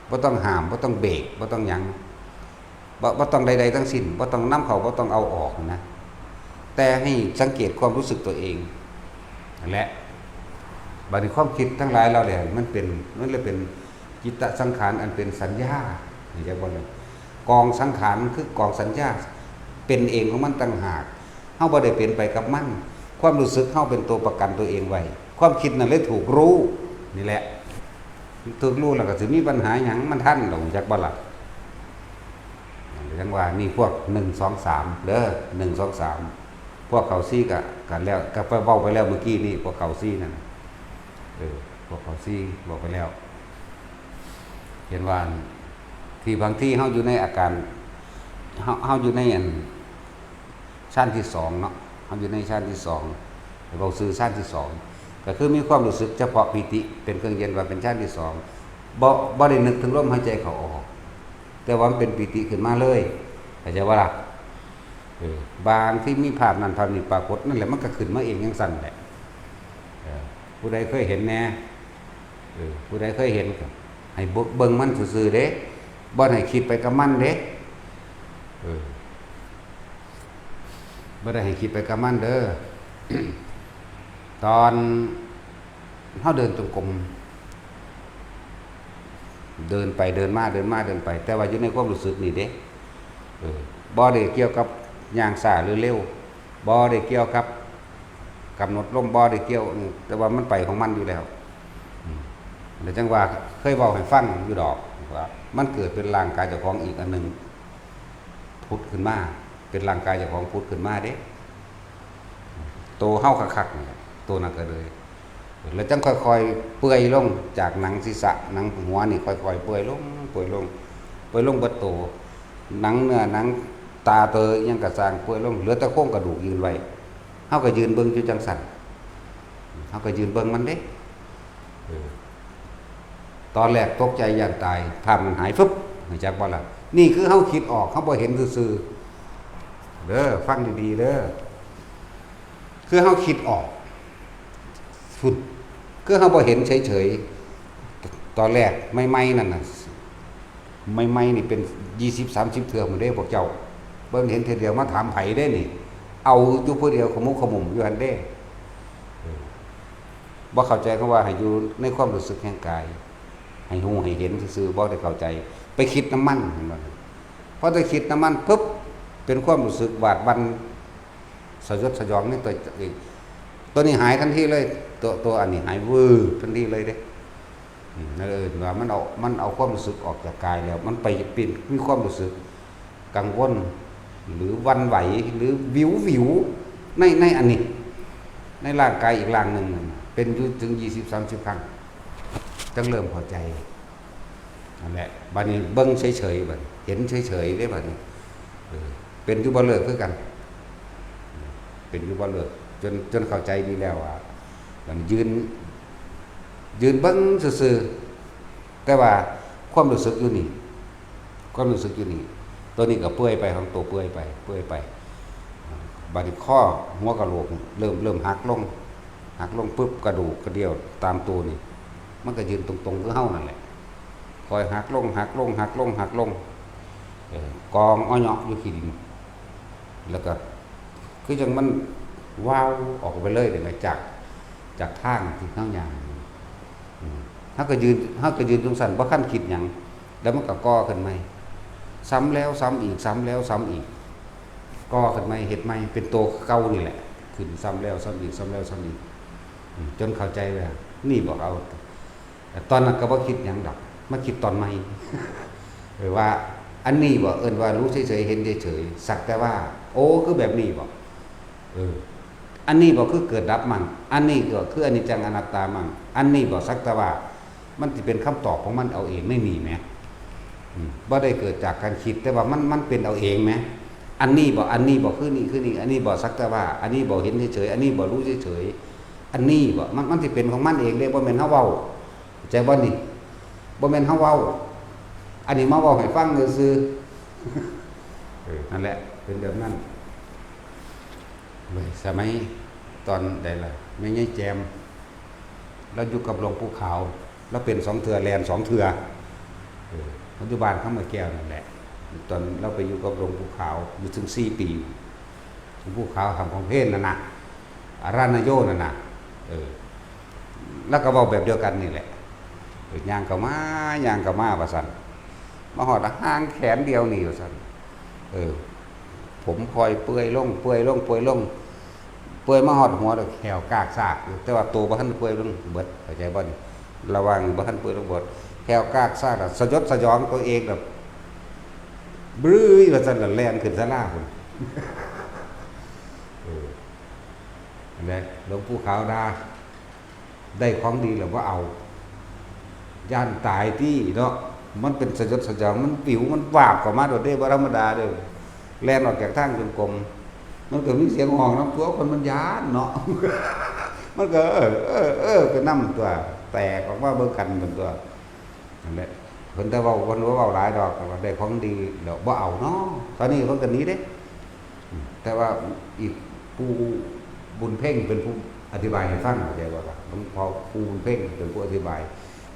บ่ต้องห้าม บ่ต้องเบรก บ่ต้องหยัง บ่ บ่ต้องใดๆ ทั้งสิ้น บ่ต้องนำเข้า บ่ต้องเอาออกนะ แต่ให้สังเกตความรู้สึกตัวเอง นั่นแหละ บัดนี้ความคิดทั้งหลายเหล่านี้มันเป็น มันเลยเป็นจิตตสังขารอันเป็นสัญญา เข้าใจบ่ล่ะ? กองสังขารคือกองสัญญา เป็นเองของมันต่างหาก เฮาบ่ได้เป็นไปกับมัน ความรู้สึกเฮาเป็นตัวประกันตัวเองไว้ ความคิดนั่นเลยถูกรู้ นี่แหละ ถูกรู้แล้วก็สิมีปัญหาหยัง มันทันดอก จักบ่ล่ะ? จั่งว่านี่พวกหนึ่ง สอง สาม เด้อ หนึ่ง สอง สาม พวกเก้า สี่ ก็ ก็แล้ว ก็ไปเว้าไปแล้วเมื่อกี้นี่ พวกเก้า สี่ นั่นน่ะ เออ พวกเก้า สี่ บอกไปแล้ว เห็นว่า ที่บางทีเฮาอยู่ในอาการ เฮา เฮาอยู่ในอัน ฌานที่สองเนาะ เฮาอยู่ในฌานที่สอง เว้าซื่อฌานที่สอง ก็คือมีความรู้สึกเฉพาะปีติเป็นเครื่องยืนว่าเป็นฌานที่สอง บ่ บ่ได้นึกถึงลมหายใจเข้าออก แต่ว่ามันเป็นปีติขึ้นมาเลย เข้าใจบ่ล่ะ? เออ บางที่มีภาพนั้นภาพนี้ปรากฏ นั่นแหละมันก็ขึ้นมาเองจั่งซั้นแหละ เออ ผู้ใดเคยเห็นแน่ เออ ผู้ใดเคยเห็นก็ให้เบิ่ง เบิ่งมันซื่อๆ เด้ บ่ให้คิดไปกับมันเด้ เออ บ่ได้ให้คิดไปกับมันเด้อ ตอนเฮาเดินจงกรม เดินไปเดินมา เดินมาเดินไป แต่ว่าอยู่ในความรู้สึกนี่เด้ เออ บ่ได้เกี่ยวกับย่างช้าหรือเร็ว บ่ได้เกี่ยวกับกำหนดลม บ่ได้เกี่ยว อืม แต่ว่ามันไปของมันอยู่แล้ว อืม แล้วจั่งว่าเคยเว้าให้ฟังอยู่ดอก ว่ามันเกิดเป็นร่างกายเจ้าของอีกอันหนึ่ง ผุดขึ้นมา เป็นร่างกายเจ้าของผุดขึ้นมาเด้ โตเฮาคักๆ นี่แหละ โตนั้นก็เลย แล้วจั่งค่อยๆ เปื่อยลงจากหนังศีรษะ หนังหัวนี่ค่อยๆ เปื่อยลง เปื่อยลง เปื่อยลงเบิดโต หนังเนื้อ หนังตาเตออิหยังก็ซ่างเปื่อยลง เหลือแต่โครงกระดูกยืนไว้ เฮาก็ยืนเบิ่งอยู่จั่งซั้น เฮาก็ยืนเบิ่งมันเด้ เออ ตอนแรกตกใจย่านตาย ภาพมันหายฟึบ รู้จักบ่ล่ะ? นี่คือเฮาคิดออก เฮาบ่เห็นซื่อๆ เด้อ ฟังดีๆ เด้อ คือเฮาคิดออก สุด คือเฮาบ่เห็นเฉยๆ ตอนแรกใหม่ๆ นั่นน่ะ ใหม่ๆ นี่เป็นยี่สิบ สามสิบ เทื่อพุ้นเด้พวกเจ้า เบิ่งเห็นเทื่อเดียวมาถามไผเด้นี่ เอาอยู่ผู้เดียวขมุกขมุมอยู่หั่นเด้ เออ บ่เข้าใจคำว่าให้อยู่ในความรู้สึกแห่งกาย ให้ฮู้ให้เห็นซื่อๆ บ่ได้เข้าใจ ไปคิดนำมัน เห็นบ่? พอได้คิดนำมันปุ๊บ เป็นความรู้สึกหวาดหวั่น สยดสยองในตัวเอง ตัวนี้หายทันทีเลย ตัว ตัวอันนี้หายวืบทันทีเลยเด้ อืม นั่นเอิ้นว่ามันเอา มันเอาความรู้สึกออกจากกายแล้ว มันไปเป็น มีความรู้สึกกังวล หรือหวั่นไหว หรือวิววิว ใน ในอันนี้ ในร่างกายอีกร่างหนึ่งนั่นน่ะ เป็นอยู่ถึงยี่สิบ สามสิบ ครั้ง จั่งเริ่มเข้าใจ นั่นแหละ บัดนี้เบิ่งเฉยๆ บัดนี้ เห็นเฉยๆ เด้บัดนี้ เออ เป็นอยู่บ่เลิกคือกัน เป็นอยู่บ่เลิก จน จนเข้าใจดีแล้วว่า มันยืน ยืนเบิ่งซื่อๆ แต่ว่า ความรู้สึกอยู่นี่ ความรู้สึกอยู่นี่ ตัวนี้ก็เปื่อยไป ของตัวเปื่อยไป เปื่อยไป บัดนี้ข้อหัวกะโหลกเริ่ม เริ่มหักลง หักลงปุ๊บ กระดูกกระเดี่ยวตามตัวนี่ มันก็ยืนตรงๆคือเฮานั่นแหละ ค่อยหักลง หักลง หักลง หักลง เออ กองอ้อยเหยาะอยู่ขี้ดิน แล้วก็ คือจั่งมันวาวออกไปเลยเด้ จาก จากทางที่เฮาย่าง อืม เฮาก็ยืน เฮาก็ยืนจั่งซั้น บ่ทันคิดหยัง แล้วมันก็ก่อขึ้นใหม่ ซ้ำแล้วซ้ำอีก ซ้ำแล้วซ้ำอีก ก่อขึ้นใหม่ เฮ็ดใหม่ เป็นตัวเก่านี่แหละ ขึ้นซ้ำแล้วซ้ำอีก ซ้ำแล้วซ้ำอีก อืม จนเข้าใจว่า นี่บ่ เอา แต่ตอนนั้นก็บ่คิดหยังดอก มาคิดตอนใหม่ เออ ว่าอันนี้บ่ เอิ้นว่ารู้เฉยๆ เห็นเฉยๆ สักแต่ว่า โอ้ คือแบบนี้บ่ เออ อันนี้บ่ คือเกิดดับมั่ง อันนี้ก็คืออนิจจังอนัตตามั่ง อันนี้บ่ สักแต่ว่า มันสิเป็นคำตอบของมันเอาเอง ไม่มีแหม อืม บ่ได้เกิดจากการคิด แต่ว่ามัน มันเป็นเอาเองแหม อันนี้บ่ อันนี้บ่ คือนี่ คือนี่ อันนี้บ่ สักแต่ว่า อันนี้บ่ เห็นเฉยๆ อันนี้บ่ รู้เฉยๆ อันนี้บ่ มัน มันสิเป็นของมันเองเด้ บ่แม่นเฮาเว้า เข้าใจบ่นี่ บ่แม่นเฮาเว้า อันนี้มาเว้าให้ฟังซื่อๆ เออ นั่นแหละ เป็นแบบนั้น เว้ย สมัยตอนใดล่ะ แม่ยายแจม ลาวอยู่กับหลวงปู่ขาว ลาวเป็นสองเทื่อ แล่นสองเทื่อ เออ ปัจจุบันเขามาแก้วนั่นแหละ ตอนลาวไปอยู่กับหลวงปู่ขาว อยู่ถึงสี่ปี หลวงปู่ขาวทำของเพลนนั่นน่ะ อาราณโยนั่นน่ะ เออ ลาวก็เว้าแบบเดียวกันนี่แหละ เออ ย่างเข้ามา ย่างเข้ามา ว่าซั่น มาฮอดห่างแขนเดียวนี่ ว่าซั่น เออ ผมค่อยเปื่อยลง เปื่อยลง เปื่อยลง เปื่อยมาฮอดหัวแล้วแข้วกากซากอยู่ แต่ว่าตัวบ่ทันเปื่อยลงเบิด เข้าใจบ่นี่ ระหว่างบ่ทันเปื่อยลงเบิด แข้วกากซากแล้วสยดสยองตัวเองแบบ บรื้อ ว่าซั่น แล้วแล่นขึ้นศาลาพุ้น เออ นั่นแหละ หลวงปู่ขาวด่า ได้ของดีแล้วบ่เอา ย่านตายติเนาะ มันเป็นสยดสยอง มันปิว มันวาบเข้ามาโดดเด้ บ่ธรรมดาเด้อ แล่นออกจากทางจงกรม มันก็มีเสียงฮ้องนำตั๊ว คนมันย้านเนาะ มันก็ เออ เออ เออ ไปนำตั๊ว แตกออกมาเบิ่งกันตั๊ว นั่นแหละ เพิ่นแต่เว้า เพิ่นบ่เว้าหลายดอก แต่ว่าได้ของดีแล้วบ่เอาเนาะ ตอนนี้เพิ่นก็หนีเด้ อืม แต่ว่าอีกปู่บุญเพ็งเป็นผู้อธิบายให้ฟัง เข้าใจบ่ล่ะ หลวงพ่อปู่บุญเพ็งเป็นผู้อธิบาย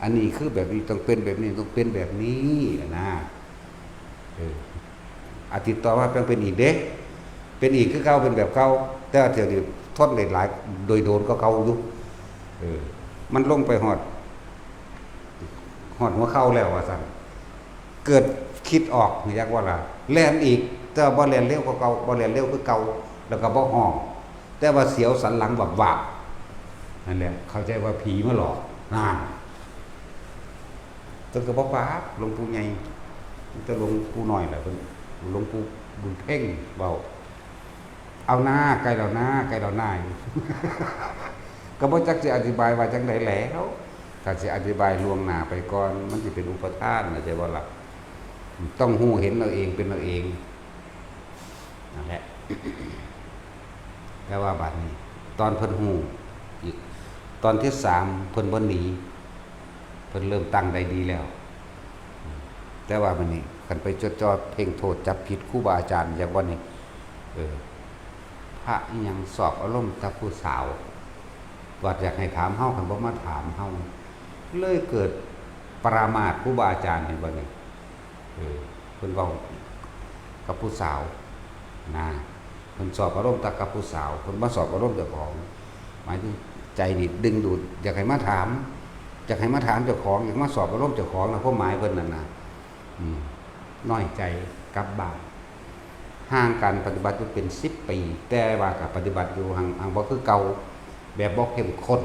อันนี้คือแบบนี้ ต้องเป็นแบบนี้ ต้องเป็นแบบนี้นะ เออ อาทิตย์ต่อมาเพิ่นเป็นอีกเด้ เป็นอีกคือเก่า เป็นแบบเก่า แต่ว่าเทื่อนี้ทนได้หลาย โดยโดนก็เก่าอยู่ เออ มันลงไปฮอด ฮอดหัวเข่าแล้วว่าซั่น เกิดคิดออก อยากว่าล่ะ แล่นอีก แต่ว่าบ่แล่นเร็วกว่าเก่า บ่แล่นเร็วคือเก่า แล้วก็บ่ฮ้อง แต่ว่าเสียวสันหลังวาบๆ นั่นแหละ เข้าใจว่าผีมาหลอก นั่น เพิ่นก็บ่ปาก หลวงปู่ใหญ่ มีแต่หลวงปู่น้อยแหละ เพิ่น หลวงปู่บุญเพ็งเว้า เอาหน้า ใกล้แล้วหน้า ใกล้แล้วหน้าอยู่ ก็บ่จักสิอธิบายว่าจั่งใดแล้ว ถ้าสิอธิบายล่วงหน้าไปก่อน มันสิเป็นอุปาทาน เข้าใจบ่ล่ะ ต้องฮู้เห็นเอาเอง เป็นเอาเอง นั่นแหละ แต่ว่าบัดนี้ ตอนเพิ่นฮู้อีก ตอนที่สาม เพิ่นบ่หนี เพิ่นเริ่มตั้งได้ดีแล้ว แต่ว่าบัดนี้ คันไปจดจ่อเพ่งโทษจับผิดครูบาอาจารย์ อย่างว่านี่ เออ พระอิหยังสอบอารมณ์แต่ผู้สาว ว่าอยากให้ถามเฮา คันบ่มาถามเฮา เลยเกิดปรามาสครูบาอาจารย์ เห็นบ่นี่ เออ เพิ่นเว้ากับผู้สาวนะ เพิ่นสอบอารมณ์แต่กับผู้สาว เพิ่นบ่สอบอารมณ์เจ้าของ หมายถึงใจนี่ดึงดูด อยากให้มาถาม อยากให้มาถามเจ้าของ อยากมาสอบอารมณ์เจ้าของนะ ความหมายเพิ่นนั่นนะ อืม น้อยใจกลับบ้าน ห่างการปฏิบัติอยู่เป็นสิบปี แต่ว่าก็ปฏิบัติอยู่ หัง หังบ่คือเก่า แบบบ่เข้มข้น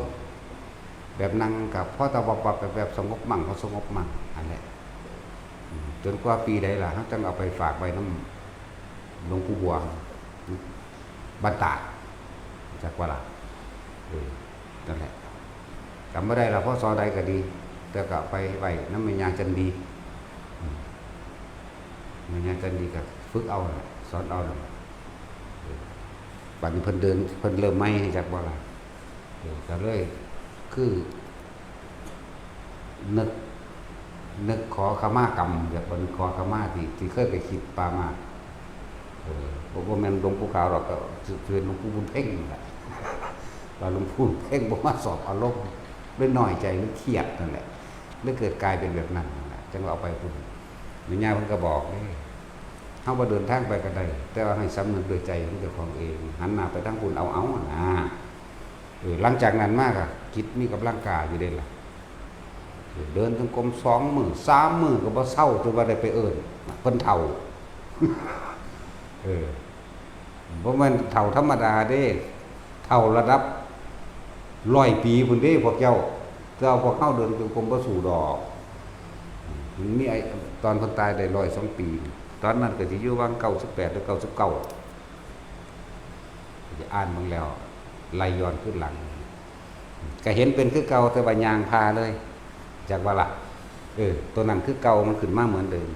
แบบนั่งก็พอแต่วับๆ แบบๆ สงบมั่ง พอสงบมั่ง อันแหละ อืม จนกว่าปีใดล่ะ เฮาจั่งเอาไปฝากไว้นำหลวงปู่บัว บ้านตาด จักว่าล่ะ เออ นั่นแหละ จำบ่ได้ล่ะ พ.ศ. ใดก็ดี แต่ก็เอาไปไว้นำแม่ย่าจันดี อืม แม่ย่าจันดีก็ฝึกเอาน่ะ สอนเอาน่ะ เออ บัดนี้เพิ่นเดิน เพิ่นเริ่มใหม่ จักบ่ล่ะ เออ ก็เลย คือ นึก นึกขอขมากรรม อยากว่านึกขอขมาที่ ที่เคยไปคิดปามา เออ บ่ บ่แม่นหลวงปู่ขาวดอก ก็สิเป็นหลวงปู่บุญเพ็งนั่นแหละ ว่าหลวงปู่บุญเพ็งบ่มาสอบอารมณ์ เลยน้อยใจ เลยเครียดนั่นแหละ เลยเกิดกลายเป็นแบบนั้นนั่นแหละ จังว่าเอาไปพุ้น แม่ย่าเพิ่นก็บอกเด้ เฮาบ่เดินทางไปก็ได้ แต่ว่าให้สำนึกด้วยใจของเจ้าของเอง หันหน้าไปทางพุ้น เอา เอา นะ เออ หลังจากนั้นมาก็จิตมีกำลังกล้าอยู่เด้ล่ะ เออ เดินจงกรมสองมื้อสามมื้อก็บ่เซา จนว่าได้ไปเอิ้นเพิ่นเฒ่า เออ บ่แม่นเฒ่าธรรมดาเด้ เฒ่าระดับร้อยปีพุ้นเด้พวกเจ้า แต่ว่าพวกเฮาเดินจงกรมบ่สู้ดอก มันมีไอ้ ตอนเพิ่นตายได้ร้อยสองปี ตอนนั้นก็สิอยู่หว่างเก้าสิบแปดหรือเก้าสิบเก้า จะอ่านเบิ่งแล้ว ไล่ย้อนคืนหลัง ก็เห็นเป็นคือเก่า แต่ว่าย่างผ่าเลย จักว่าล่ะ เออ ตัวนั้นคือเก่า มันขึ้นมาเหมือนเดิม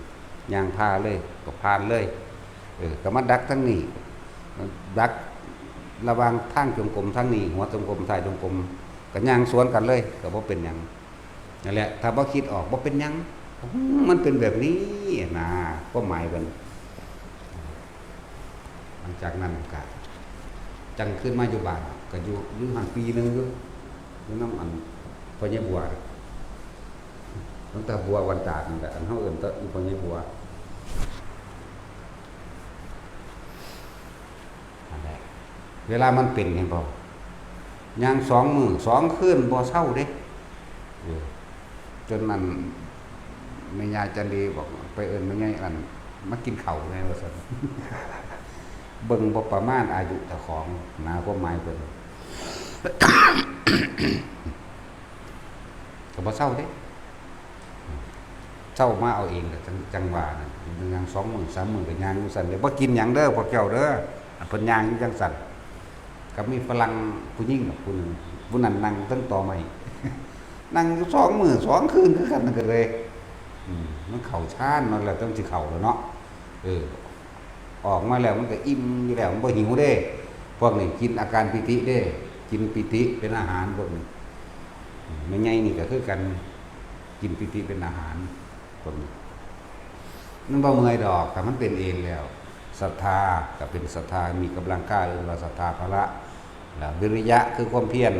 ย่างผ่าเลย ก็ผ่านเลย เออ ก็มาดักทางนี้ ดักระหว่างทางจงกรมทางนี้ หัวจงกรม ท้ายจงกรม ก็ย่างสวนกันเลย ก็บ่เป็นหยัง นั่นแหละ ถ้าบ่คิดออก บ่เป็นหยัง อืม มันเป็นแบบนี้นะ ความหมายเพิ่น หลังจากนั้นก็จั่งขึ้นมาอยู่บ้าน ก็อยู่ อยู่หั่นปีหนึ่งอยู่ อยู่นำอันพ่อใหญ่บัว ตั้งแต่บัววันจาดนั่นแหละ อันเฮาเอิ้นแต่อีพ่อใหญ่บัว นั่นแหละ เวลามันเป็น เห็นบ่ ย่างสองมื้อสองคืนบ่เซาเด้ เออ จนนั่น แม่ย่าจันดีบอก ไปเอิ้นแม่ใหญ่อัน มากินข้าวแหน่ ว่าซั่น เบิ่งบ่ประมาณอายุเจ้าของนะ ความหมายเพิ่น ก็บ่เซาเด้ เซามาเอาเองล่ะ จั่ง จั่งว่านั่น ย่างสองมื้อสามมื้อก็ย่างอยู่ซั่นเด้ บ่กินหยังเด้อพวกเจ้าเด้อ เพิ่นย่างอยู่จั่งซั่น ก็มีฝรั่งผู้หญิงน่ะผู้หนึ่ง ผู้นั้นนั่งเทิงตอไม้ นั่งอยู่สองมื้อสองคืนคือกันนั่นก็เลย อืม มันเข้าฌานเนาะ แล้วจั่งสิเข้าแล้วเนาะ เออ ออกมาแล้วมันก็อิ่มอยู่แล้ว มันบ่หิวเด้ พวกนี้กินอาการปีติเด้ กินปีติเป็นอาหารพวกนี้ อืม แม่ใหญ่นี่ก็คือกัน กินปีติเป็นอาหาร พวกนี้ มันบ่เมื่อยดอก ถ้ามันเป็นเองแล้ว ศรัทธาก็เป็นศรัทธา มีกำลังกล้า เอิ้นว่าศรัทธาพละ แล้ววิริยะคือความเพียร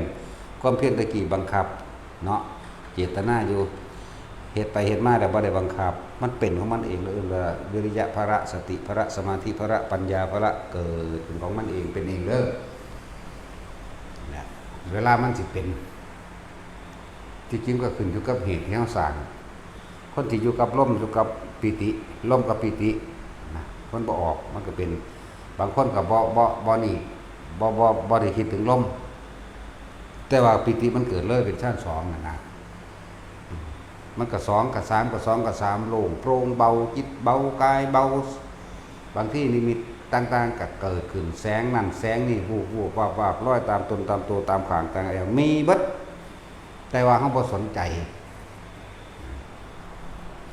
ความเพียรตะกี้บังคับเนาะ เจตนาอยู่ เฮ็ดไปเฮ็ดมาแล้วบ่ได้บังคับ มันเป็นของมันเอง เอิ้นว่าวิริยะพละ สติพละ สมาธิพละ ปัญญาพละ เกิดเป็นของมันเอง เป็นเองเด้อ นะ เวลามันสิเป็น ที่จริงก็ขึ้นอยู่กับเหตุที่เฮาสร้าง คนที่อยู่กับลม อยู่กับปีติ ลมกับปีตินะ มันบ่ออก มันก็เป็น บางคนก็บ่ บ่ บ่นี่ บ่ บ่ บ่ได้คิดถึงลม แต่ว่าปีติมันเกิดเลยเป็นฌานสองนั่นนะ มันก็สองกับสาม กับสองกับสาม โล่งโปร่งเบา จิตเบา กายเบา บางทีนิมิตต่างๆก็เกิดขึ้น แสงนั่นแสงนี่ วูบๆ วาบๆ ลอยตามตนตามตัว ตามข้างตามแอว มีเบิด แต่ว่าเฮาบ่สนใจ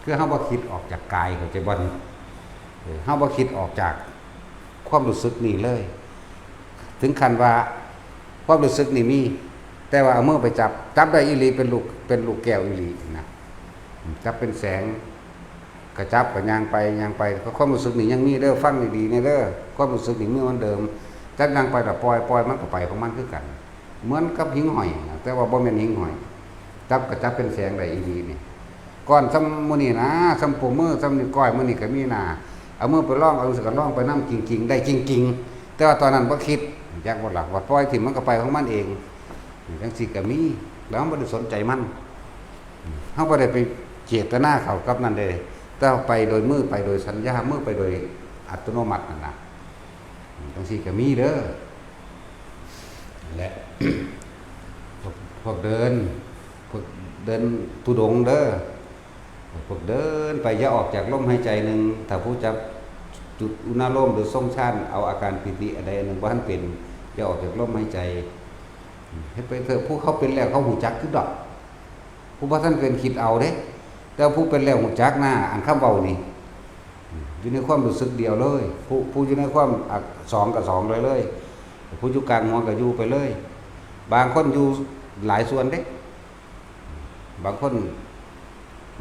คือเฮาบ่คิดออกจากกาย เข้าใจบ่นี่ เออ เฮาบ่คิดออกจากความรู้สึกนี่เลย ถึงขั้นว่าความรู้สึกนี่มี แต่ว่าเอามือไปจับ จับได้อีหลี เป็นลูก เป็นลูกแก้วอีหลีนะ จับเป็นแสง ก็จับ ก็ย่างไป ย่างไป ก็ความรู้สึกนี่ยังมีเด้อ ฟังดีๆ เนี่ยเด้อ ความรู้สึกนี่มีเหมือนเดิม จับย่างไปแล้วปล่อย ปล่อย มันก็ไปของมันคือกัน เหมือนกับหิ่งห้อยนะ แต่ว่าบ่แม่นหิ่งห้อย จับก็จับเป็นแสงได้อีหลีนี่ ก้อนส่ำมื้อนี้นะ ส่ำปูมือ ส่ำนิ้วก้อยมื้อนี้ก็มีนะ เอามือไปลอง เอาจั่งซี้ก็ลองไปนำจริงๆ ได้จริงๆ แต่ว่าตอนนั้นบ่คิด จักบ่ล่ะ ว่าปล่อยถิ่มมันก็ไปของมันเอง จั่งซี้ก็มี แล้วมันบ่ได้สนใจมัน เฮาบ่ได้ไปเจตนาเข้ากับนั่นเด้ แต่ไปโดยมือ ไปโดยสัญญา มือไปโดยอัตโนมัตินั่นน่ะ จั่งซี้ก็มีเด้อ และ พวก พวกเดิน พวกเดินธุดงค์เด้อ พวกเดินไปอย่าออกจากลมหายใจหนึ่ง ถ้าผู้จับจุดอุณาโลมหรือทรงฌาน เอาอาการปีติอันใดอันหนึ่งบ่ทันเป็น อย่าออกจากลมหายใจ เฮ็ดไปเถอะ ผู้เขาเป็นแล้วเขาฮู้จักคือดอก ผู้บ่ทันเป็นคิดเอาเด้ แต่ผู้เป็นแล้วฮู้จักนะ อันคำเว้านี่ อยู่ในความรู้สึกเดียวเลย ผู้ ผู้อยู่ในความ อ่ะ สองกับสองเลยเลย ผู้อยู่กลางหัวก็อยู่ไปเลย บางคนอยู่หลายส่วนเด้ บางคน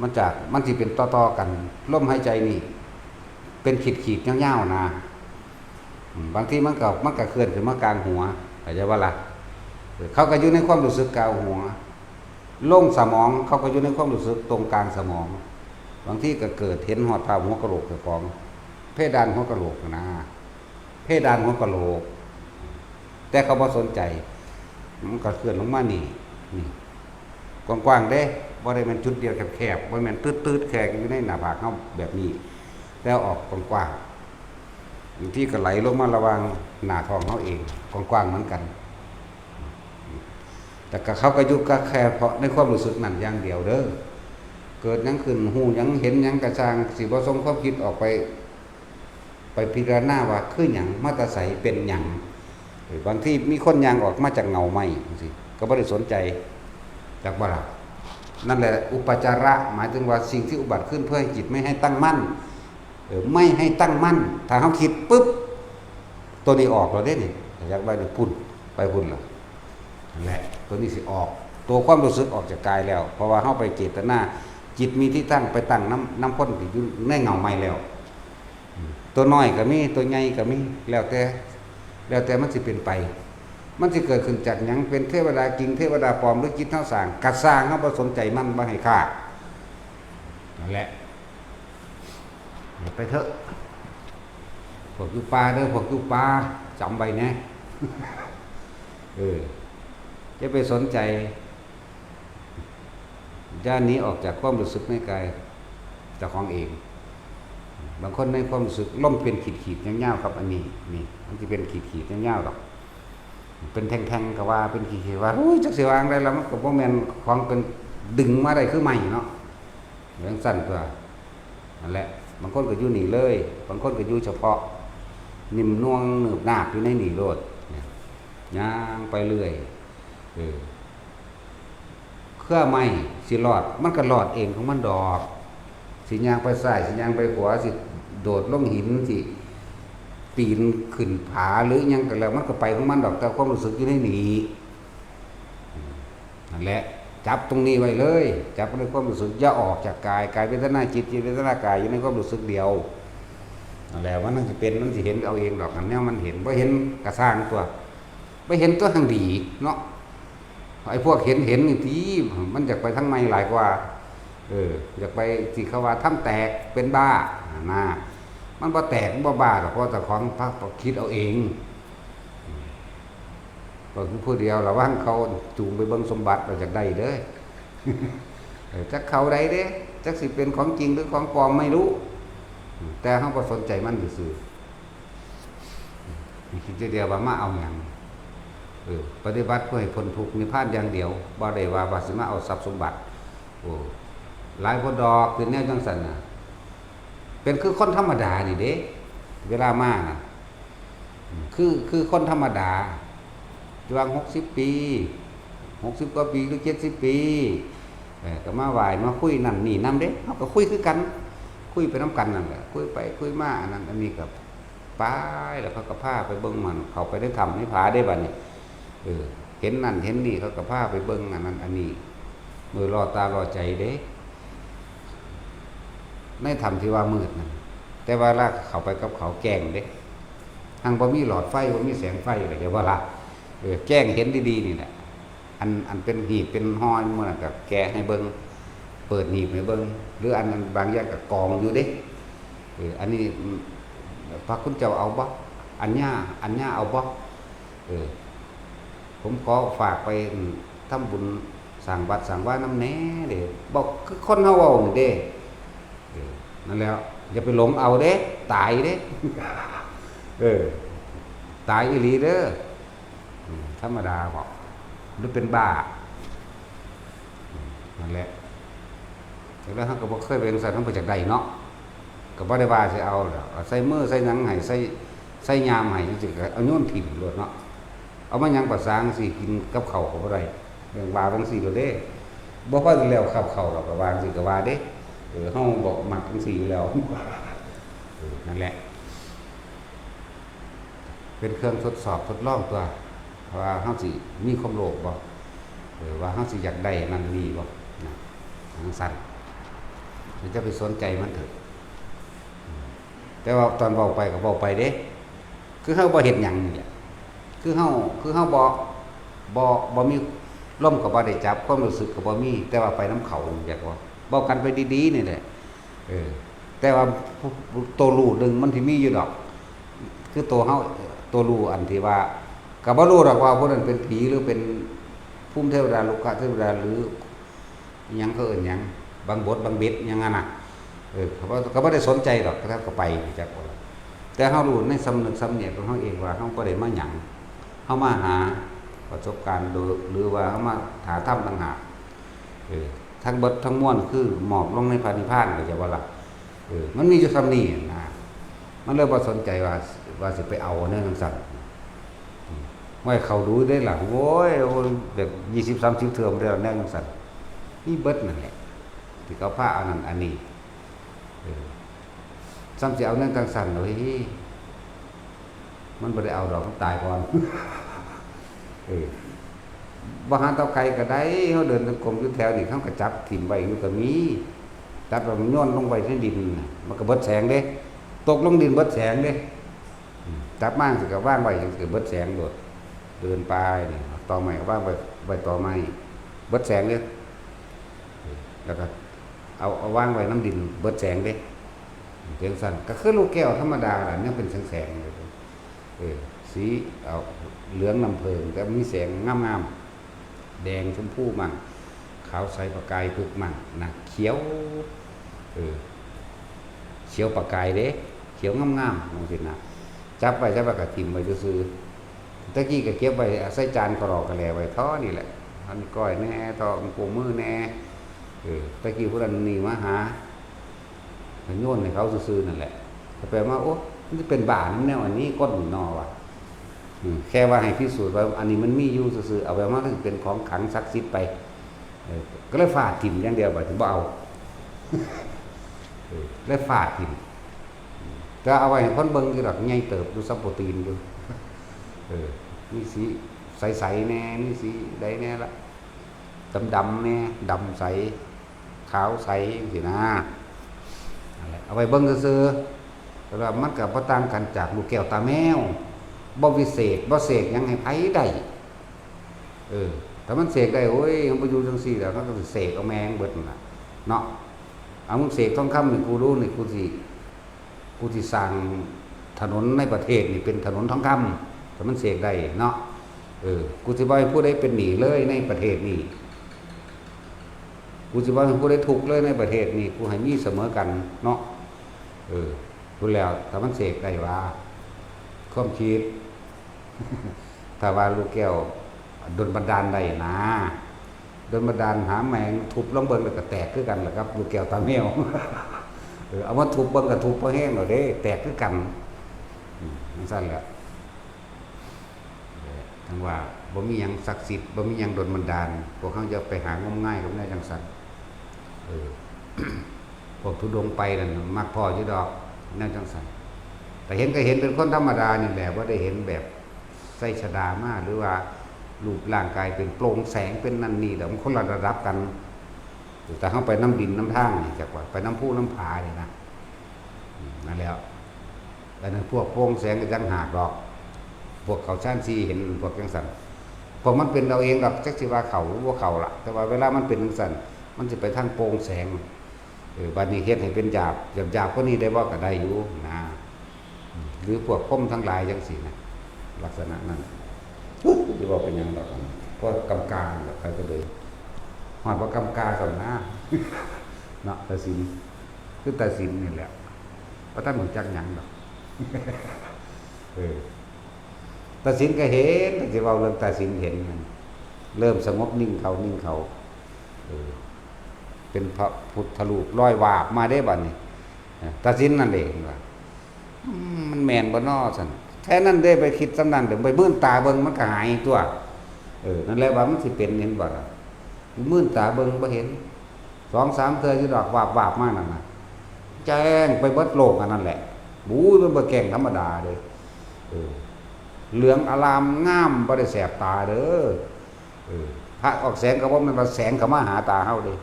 มันจาก มันสิเป็นต่อๆกัน ลมหายใจนี่ เป็นขีดๆยาวๆนะ อืม บางทีมันก็ มันก็เคลื่อนขึ้นมากลางหัว เข้าใจบ่ล่ะ เออ เขาก็อยู่ในความรู้สึกกลางหัว ลงสมอง เขาก็อยู่ในความรู้สึกตรงกลางสมอง บางทีก็เกิดเห็นฮอดภาพหัวกะโหลกเจ้าของ เพดานหัวกะโหลกนะ เพดานหัวกะโหลก แต่เขาบ่สนใจ มันก็เคลื่อนลงมานี่ นี่ กว้างๆเด้ บ่ได้แม่นจุดเดียวแคบๆ บ่แม่นตืดๆ แค่อยู่ในหน้าผากเฮาแบบนี้ แต่ออกกว้างๆ บางทีก็ไหลลงมาระหว่างหน้าท้องเฮาเอง กว้างๆเหมือนกัน แต่ก็เขาก็อยู่กับแค่เพราะในความรู้สึกนั้นอย่างเดียวเด้อ เกิดหยังขึ้น ฮู้หยัง เห็นหยังก็ช่าง สิบ่ส่งความคิดออกไป ไปพิจารณาว่าคือหยัง มาแต่ไส เป็นหยัง เออ บางทีมีคนย่างออกมาจากเงาไม้จังซี้ ก็บ่ได้สนใจ จักบ่ล่ะ นั่นแหละ อุปจาระ หมายถึงว่าสิ่งที่อุบัติขึ้นเพื่อให้จิตไม่ให้ตั้งมั่น เออ ไม่ให้ตั้งมั่น ถ้าเฮาคิดปุ๊บ ตัวนี้ออกแล้วเด้นี่ อยากไปนี่พุ่น ไปพุ่นล่ะ นั่นแหละ ตัวนี้สิออก ตัวความรู้สึกออกจากกายแล้ว เพราะว่าเฮาไปเจตนา จิตมีที่ตั้ง ไปตั้งนำ นำคนที่อยู่ในเงาไม้แล้ว อืม ตัวน้อยก็มี ตัวใหญ่ก็มี แล้วแต่ แล้วแต่มันสิเป็นไป มันสิเกิดขึ้นจากหยัง เป็นเทวดาจริง เทวดาปลอม หรือจิตเฮาสร้าง กะซ่าง เฮาบ่สนใจมัน บ่ให้ค่า นั่นแหละ ไปเถอะ พวกอยู่ป่าเด้อ พวกอยู่ป่า จำไว้แหน่ เออ อย่าไปสนใจ อย่าหนีออกจากความรู้สึกในกายเจ้าของเอง บางคนในความรู้สึกลมเป็นขีดๆยาวๆครับ อันนี้ นี่ มันสิเป็นขีดๆยาวๆดอก เป็นแท่งๆก็ว่า เป็นขีดๆว่า อุ้ย จักสิว่าจั่งใดล่ะ มันก็บ่แม่นของเป็นดึงมาได้คือไม้เนาะ จั่งซั้นตั๊ว นั่นแหละ บางคนก็อยู่นี่เลย บางคนก็อยู่เฉพาะ นิ่มนวลหนืบหนาบอยู่ในนี่โลด เนี่ย ย่างไปเรื่อย เออ เครือไม้สิรอด มันก็รอดเองของมันดอก สิย่างไปซ้าย สิย่างไปขวา สิโดดลงหิน สิปีนขึ้นผา หรือหยังก็แล้ว มันก็ไปของมันดอก แต่ความรู้สึกอยู่ในนี่ นั่นแหละ จับตรงนี้ไว้เลย จับในความรู้สึก อย่าออกจากกาย กายเวทนาจิต จิตเวทนากาย อยู่ในความรู้สึกเดียว นั่นแหละ มันสิเป็น มันสิเห็นเอาเองดอก อันแนวมันเห็น บ่เห็นกะซ่างตั๊ว บ่เห็นตั๊ว หั่งดีเนาะ ไอ้พวกเห็นเห็นนี่ติ มันอยากไปทางใหม่หลายกว่า เออ อยากไปที่เขาว่าทำแตกเป็นบ้า นะ มันบ่แตก มันบ่บ้าดอก เพราะเจ้าของพาคิดเอาเอง ก็คือผู้เดียว ระวังเขาจูงไปเบิ่งสมบัติ เราอยากได้เด้อ เออ จักเขาใดเด้ จักสิเป็นของจริงหรือของปลอมไม่รู้ แต่เราก็สนใจมันซื่อๆ นี่คิดเดียวว่ามาเอาหยัง เออ ปฏิบัติเพื่อให้พ้นทุกข์นิพพานอย่างเดียว บ่ได้ว่า ว่าสิมาเอาทรัพย์สมบัติ โอ้ หลายคนดอก คือแนวจังซั่นน่ะ เป็นคือคนธรรมดานี่เด้ เวลามาน่ะ คือ คือคนธรรมดา อยู่วังหกสิบปี หกสิบกว่าปี หรือเจ็ดสิบปี เออ ก็มาไหว้ มาคุยนั่นนี่นำเด้ เฮาก็คุยคือกัน คุยไปนำกันนั่นแหละ คุยไปคุยมา อันนั้นอันนี้ก็ไป แล้วเขาก็พาไปเบิ่งมัน เข้าไปในถ้ำในผาเด้บัดนี้ เออ เห็นนั่นเห็นนี่ เขาก็พาไปเบิ่งอันนั้นอันนี้ มือล่อตาล่อใจเด้ ในถ้ำที่ว่ามืดนั่น แต่ว่าลากเข้าไปกับเขาแจ้งเด้ หังบ่มีหลอดไฟ บ่มีแสงไฟ เข้าใจบ่ล่ะ เออ แจ้งเห็นดีๆนี่แหละ อัน อันเป็นหีบเป็นห่อหยังหมดน่ะ ก็แกะให้เบิ่ง เปิดหีบให้เบิ่ง หรืออันนั้นบางอย่างก็กองอยู่เด้ เออ อันนี้ อืม พระคุณเจ้าเอาบ่ อันเนี้ย อันเนี้ยเอาบ่ เออ ผมขอฝากไป อืม ทำบุญสร้างวัดสร้างวานำแหน่เด้ บอกคือคนเฮาเว้านี่เด้ เออ นั่นแหละ อย่าไปหลงเอาเด้ ตายเด้ เออ ตายอีหลีเด้อ อืม ธรรมดาบอก หรือเป็นบ้า อืม นั่นแหละ แล้วเฮาก็บ่เคยไปจั่งซั้น เฮาบ่อยากได้เนาะ ก็บ่ได้ว่าสิเอาดอก เอาใส่มือใส่หยังให้ ใส่ ใส่ยามให้จั่งซี้ ก็เอาโยนถิ่มโลดเนาะ เอามาหยังประสาจั่งซี้ กินกับข้าวก็บ่ได้ เรื่องว่าจั่งซี้โลดเด้ บ่พอสิแล้วกับข้าวดอก ก็ว่าจั่งซี้ก็ว่าเด้ เออ เฮาบ่มักจั่งซี้อยู่แล้ว เออ นั่นแหละ เป็นเครื่องทดสอบทดลองตั๊ว ว่าเฮาสิมีความโลภบ่ เออ ว่าเฮาสิอยากได้นั่นนี่บ่ นะ จั่งซั้น อย่าไปสนใจมันเถอะ แต่ว่าตอนเว้าไปก็เว้าไปเด้ คือเฮาบ่เฮ็ดหยังนี่แหละ คือเฮา คือเฮาบ่ บ่ บ่มี ลมก็บ่ได้จับ ความรู้สึกก็บ่มี แต่ว่าไปนำเขา จักว่า เว้ากันไปดีๆ นี่แหละ เออ แต่ว่าผู้ ผู้ ตัวรู้หนึ่งมันสิมีอยู่ดอก คือตัวเฮา ตัวรู้อันที่ว่า ก็บ่รู้ดอกว่าผู้นั้นเป็นผีหรือเป็นภูมิเทวดา รุกขเทวดา หรือ อิหยังเขาเอิ้นหยัง บังบดบังเบ็ดหยังหั่นน่ะ เออ เขาบ่ เขาบ่ได้สนใจดอก เขาก็ไปจักว่า แต่เฮารู้ในสำนึกสำเนียกของเฮาเองว่าเฮาบ่ได้มาหยัง เฮามาหาประสบการณ์ หรือ หรือว่าเฮามาหาธรรมต่างหาก เออ ทั้งเบิดทั้งมวลคือมอบลงในพระนิพพาน เข้าใจบ่ล่ะ เออ มันมีอยู่ส่ำนี้นะ มันเลยบ่สนใจว่า ว่าสิไปเอาแนวจั่งซั้น อืม ไว้เข้าดูเด้ล่ะ โอ้ย โอ้ย แบบยี่สิบสามสิบเทื่อมาแล้วแนวจั่งซั้น มีเบิดนั่นแหละ ที่เขาพาเอานั่นอันนี้ เออ ซ้ำสิเอาแนวจั่งซั้น โอ้ย มันบ่ได้เอาดอก มันตายก่อน เออ บ่หาเตาไก่ก็ได้ เฮาเดินจงกรมอยู่แถวนี้ เฮาก็จับถิ่มไว้อยู่ก็มี จับแล้วมันโยนลงไปในดินน่ะ มันก็เบิดแสงเด้ ตกลงดินเบิดแสงเด้ อืม จับมาจั่งซี้ก็วางไว้จั่งซี้ก็เบิดแสงโลด เดินไปนี่ เอาตอไม้วางไว้ ไว้ตอไม้ เบิดแสงเด้ แล้วก็เอา เอาวางไว้นำดิน เบิดแสงเด้ จั่งซั้น ก็คือลูกแก้วธรรมดาล่ะ ยังเป็นแสงๆ อยู่ เออ สี เอา เหลืองน้ำผึ้ง แต่มีแสงงามๆ แดงชมพูมั่ง ขาวใสประกายผึ้งมั่งนะ เขียว เออ เขียวประกายเด้ เขียวงามๆ จั่งซี้นะ จับไว้ จับไว้ก็ถิ่มไว้ซื่อๆ แต่กี้ก็เก็บไว้ ใส่จานกะหล่อกะแหล่ไว้เท่านี้แหละ หั่นก้อยแหน่ เท่ากู้มือแหน่ เออ แต่กี้ผู้นั้นนี่มาหา ก็โยนให้เขาซื่อๆ นั่นแหละ แต่ไปมา โอ้ มันสิเป็นบ้านำแนวอันนี้ คนนี่น้อว่ะ อืม แค่ว่าให้พิสูจน์ว่าอันนี้มันมีอยู่ซื่อๆ เอาไปมาก็สิเป็นของขลังศักดิ์สิทธิ์ไป เออ ก็เลยฟาดถิ่มอย่างเดียว บัดนี้บ่เอา เออ เลยฟาดถิ่ม แต่เอาไว้ให้คนเบิ่งอยู่ดอก ใหญ่เติบอยู่ สับโปรตีนอยู่ เออ มีสีใสๆ แหน่ มีสีใดแหน่ละ ดำๆ แหน่ ดำใส ขาวใส จั่งซี้นะ นั่นแหละ เอาไว้เบิ่งซื่อๆ แต่ว่ามันก็บ่ต่างกันจากลูกแก้วตาแมว บ่วิเศษ บ่เสกหยังให้ไผได้ เออ ถ้ามันเสกได้ โอ้ย มันบ่อยู่จั่งซี้แล้ว มันก็สิเสกเอาแม่งเบิดนั่นล่ะ เนาะ เอา มึงเสกทองคำให้กูดูนี่ กูสิ กูสิสร้างถนนในประเทศนี่เป็นถนนทองคำ ถ้ามันเสกได้เนาะ เออ กูสิบ่ให้ผู้ใดเป็นหนี้เลยในประเทศนี้ กูสิบ่ให้ผู้ใดทุกข์เลยในประเทศนี้ กูให้มีเสมอกันเนาะ เออ พู้นแล้ว ถ้ามันเสกได้ว่า ความคิด ถ้าว่าลูกแก้วดลบันดาลได้นะ ดลบันดาลหาแมงทุบลองเบิ่งแล้วก็แตกคือกันล่ะครับ ลูกแก้วตาแมว เออ เอามาทุบเบิ่งก็ทุบบ่แฮงดอกเด้ แตกคือกัน อืม จั่งซั้นแหละ จั่งว่าบ่มีหยังศักดิ์สิทธิ์ บ่มีหยังดลบันดาล พวกเฮาอย่าไปหางมงายกับแนวจั่งซั้น เออ พวกธุดงค์ไปนั่นมักพ้ออยู่ดอก แนวจั่งซั้น แต่เห็นก็เห็นเป็นคนธรรมดานี่แหละ บ่ได้เห็นแบบใส่ชดามา หรือว่ารูปร่างกายเป็นโปร่งแสงเป็นนั่นนี่ดอก มันคนละระดับกัน แต่เฮาไปนำดินนำทางนี่ จักว่าไปนำภูนำผานี่นะ อืม นั่นแหละ อันนั้นพวกโปร่งแสงก็จั่งหากดอก พวกเข้าฌานสี่เห็นพวกจั่งซั้น พวกมันเป็นเอาเองดอก จักสิว่าเข้าหรือบ่เข้าล่ะ แต่ว่าเวลามันเป็นจั่งซั้น มันสิไปทางโปร่งแสง เออ บัดนี้เฮ็ดให้เป็นหยาบ หยาบๆ กว่านี้ได้บ่ ก็ได้อยู่นะ อืม หรือพวกพรหมทั้งหลายจั่งซี้นะ ลักษณะนั้น สิเว้าเป็นหยังดอก เพราะกำกานั่นแหละ ไปก็เลย ฮอดว่ากำกาก่อนนะ เนาะ ตาสิน คือตาสินนี่แหละ บ่ทันรู้จักหยังดอก เออ ตาสินก็เห็น ก็สิเว้าเรื่องตาสินเห็นมัน เริ่มสงบนิ่งเข้า นิ่งเข้า เออ เป็นพระพุทธรูปลอยวาบมาเด้บัดนี้ เออ ตาสินนั่นเด้ เพิ่นว่า อืม มันแม่นบ่น้อ ซั่น แค่นั้นเด้ ไปคิดส่ำนั้นเด้ ไปมื่นตาเบิ่งมันก็หายตั๊ว เออ นั่นแหละว่ามันสิเป็น เห็นบ่ล่ะ มื่นตาเบิ่งบ่เห็น สองสามเทื่ออยู่ดอก วาบๆ มานั่นน่ะ แจ้งไปเบิดโลกอันนั้นแหละ บู๊ย มันบ่แจ้งธรรมดาเด้ เออ เหลืองอารามงาม บ่ได้แสบตาเด้อ เออ พระออกแสงก็บ่แม่นว่าแสงเข้ามาหาตาเฮาเด้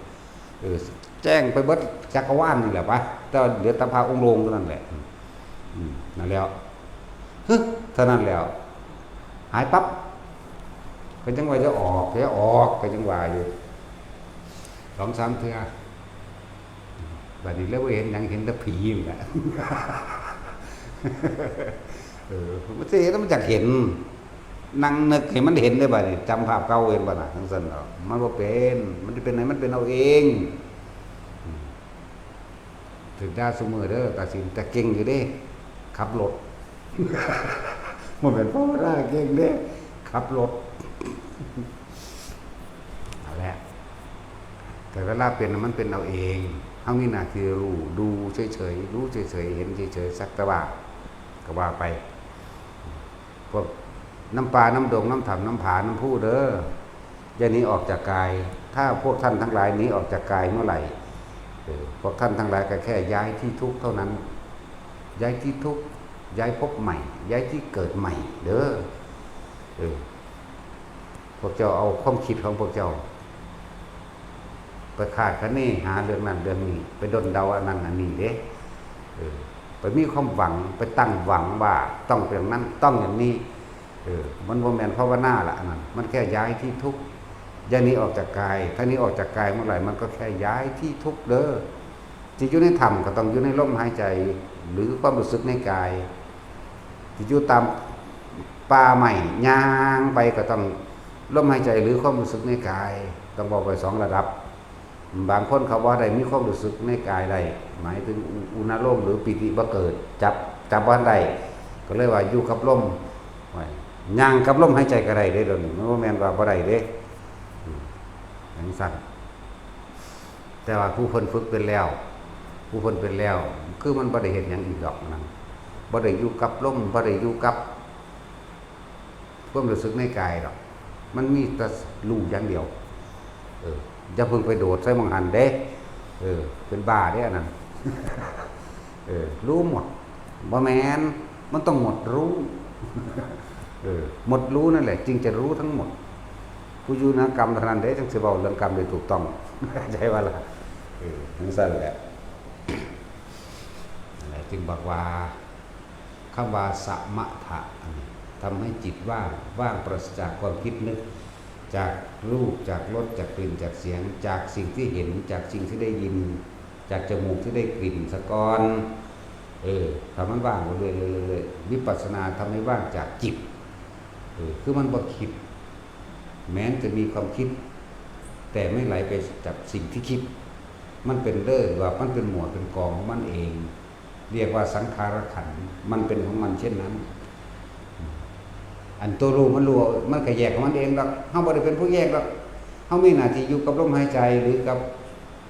เออ แจ้งไปเบิดจักรวาลนี่แหละปะ แต่เหลือแต่พระองค์โลงเท่านั้นแหละ อืม นั่นแล้ว ฮึ เท่านั้นแล้ว หายปั๊บ ก็ยังว่าจะออก จะออก ก็ยังว่าอยู่ สองสามเทื่อ บัดนี้เลยบ่เห็นหยัง เห็นแต่ผีนี่แหละ เออ มันสิเห็นแล้วมันอยากเห็น นั่งนึกให้มันเห็นได้บัดนี้ จำภาพเก่าเห็นบ่ล่ะ จั่งซั้นดอก มันบ่เป็น มันสิเป็นไหน มันเป็นเอาเอง อืม ถืกด่าซุมื้อเด้อ ตาสิน แต่เก่งอยู่เด้ ขับรถ บ่แม่นภาวนาเก่งเด้ ขับรถ นั่นแหละ แต่เวลาเป็นน่ะมันเป็นเอาเอง เฮามีหน้าที่รู้ ดูเฉยๆ รู้เฉยๆ เห็นเฉยๆ สักแต่ว่า ก็ว่าไป พวกน้ำป่า น้ำดง น้ำถ้ำ น้ำผา น้ำพุเด้อ อย่าหนีออกจากกาย ถ้าพวกท่านทั้งหลายหนีออกจากกายเมื่อไหร่ เออ พวกท่านทั้งหลายก็แค่ย้ายที่ทุกข์เท่านั้น ย้ายที่ทุกข์ ย้ายภพใหม่ ย้ายที่เกิดใหม่เด้อ เออ พวกเจ้าเอาความคิดของพวกเจ้า ไปคาดคะเนหาเรื่องนั้นเรื่องนี้ ไปด้นเดาอันนั้นอันนี้เด้ เออ ไปมีความหวัง ไปตั้งหวังว่าต้องเป็นอย่างนั้น ต้องอย่างนี้ เออ มันบ่แม่นภาวนาละอันนั้น มันแค่ย้ายที่ทุกข์ อย่าหนีออกจากกาย ถ้าหนีออกจากกายเมื่อไหร่ มันก็แค่ย้ายที่ทุกข์เด้อ ที่อยู่ในถ้ำก็ต้องอยู่ในลมหายใจ หรือความรู้สึกในกาย ที่อยู่ตามป่าไม้ ย่างไปก็ต้องลมหายใจ หรือความรู้สึกในกาย ต้องบอกไปสองระดับ บางคนเขาบ่ได้มีความรู้สึกในกายได้ หมายถึงอุ อุณาโลมหรือปีติบ่เกิด จับ จับบ่ได้ ก็เลยว่าอยู่กับลม ไว้ ย่างกับลมหายใจก็ได้เด้ เดี๋ยวนี้ มันบ่แม่นว่าบ่ได้เด้ อืม จั่งซั้น แต่ว่าผู้เพิ่นฝึกเป็นแล้ว ผู้เพิ่นเป็นแล้ว คือมันบ่ได้เฮ็ดหยังอีกดอกนั่น บ่ได้อยู่กับลม บ่ได้อยู่กับความรู้สึกในกายดอก มันมีแต่รู้อย่างเดียว เออ อย่าเพิ่งไปโดดใส่หม่องหั้นเด้ เออ เป็นบ้าเด้อันนั้น เออ รู้หมด บ่แม่น มันต้องหมดรู้ เออ หมดรู้นั่นแหละ จึงจะรู้ทั้งหมด ผู้อยู่เหนือกรรมเท่านั้นเด้ จั่งสิเว้าเรื่องกรรมได้ถูกต้อง เข้าใจบ่ล่ะ เออ จั่งซั้นแหละ นั่นแหละ จึงบอกว่า คำว่าสมถะอันนี้ ทำให้จิตว่าง ว่างปราศจากความคิดนึก จากรูป จากรส จากกลิ่น จากเสียง จากสิ่งที่เห็น จากสิ่งที่ได้ยิน จากจมูกที่ได้กลิ่นซะก่อน เออ ถ้ามันว่างไปเรื่อยๆ วิปัสสนาทำให้ว่างจากจิต เออ คือมันบ่คิด แม้นจะมีความคิด แต่ไม่ไหลไปกับสิ่งที่คิด มันเป็นเด้อ ว่ามันเป็นหมวดเป็นกองของมันเอง เรียกว่าสังขารขันธ์ มันเป็นของมันเช่นนั้น อันตัวรู้มันรู้ มันก็แยกของมันเองดอก เฮาบ่ได้เป็นผู้แยกดอก เฮามีหน้าที่อยู่กับลมหายใจหรือกับ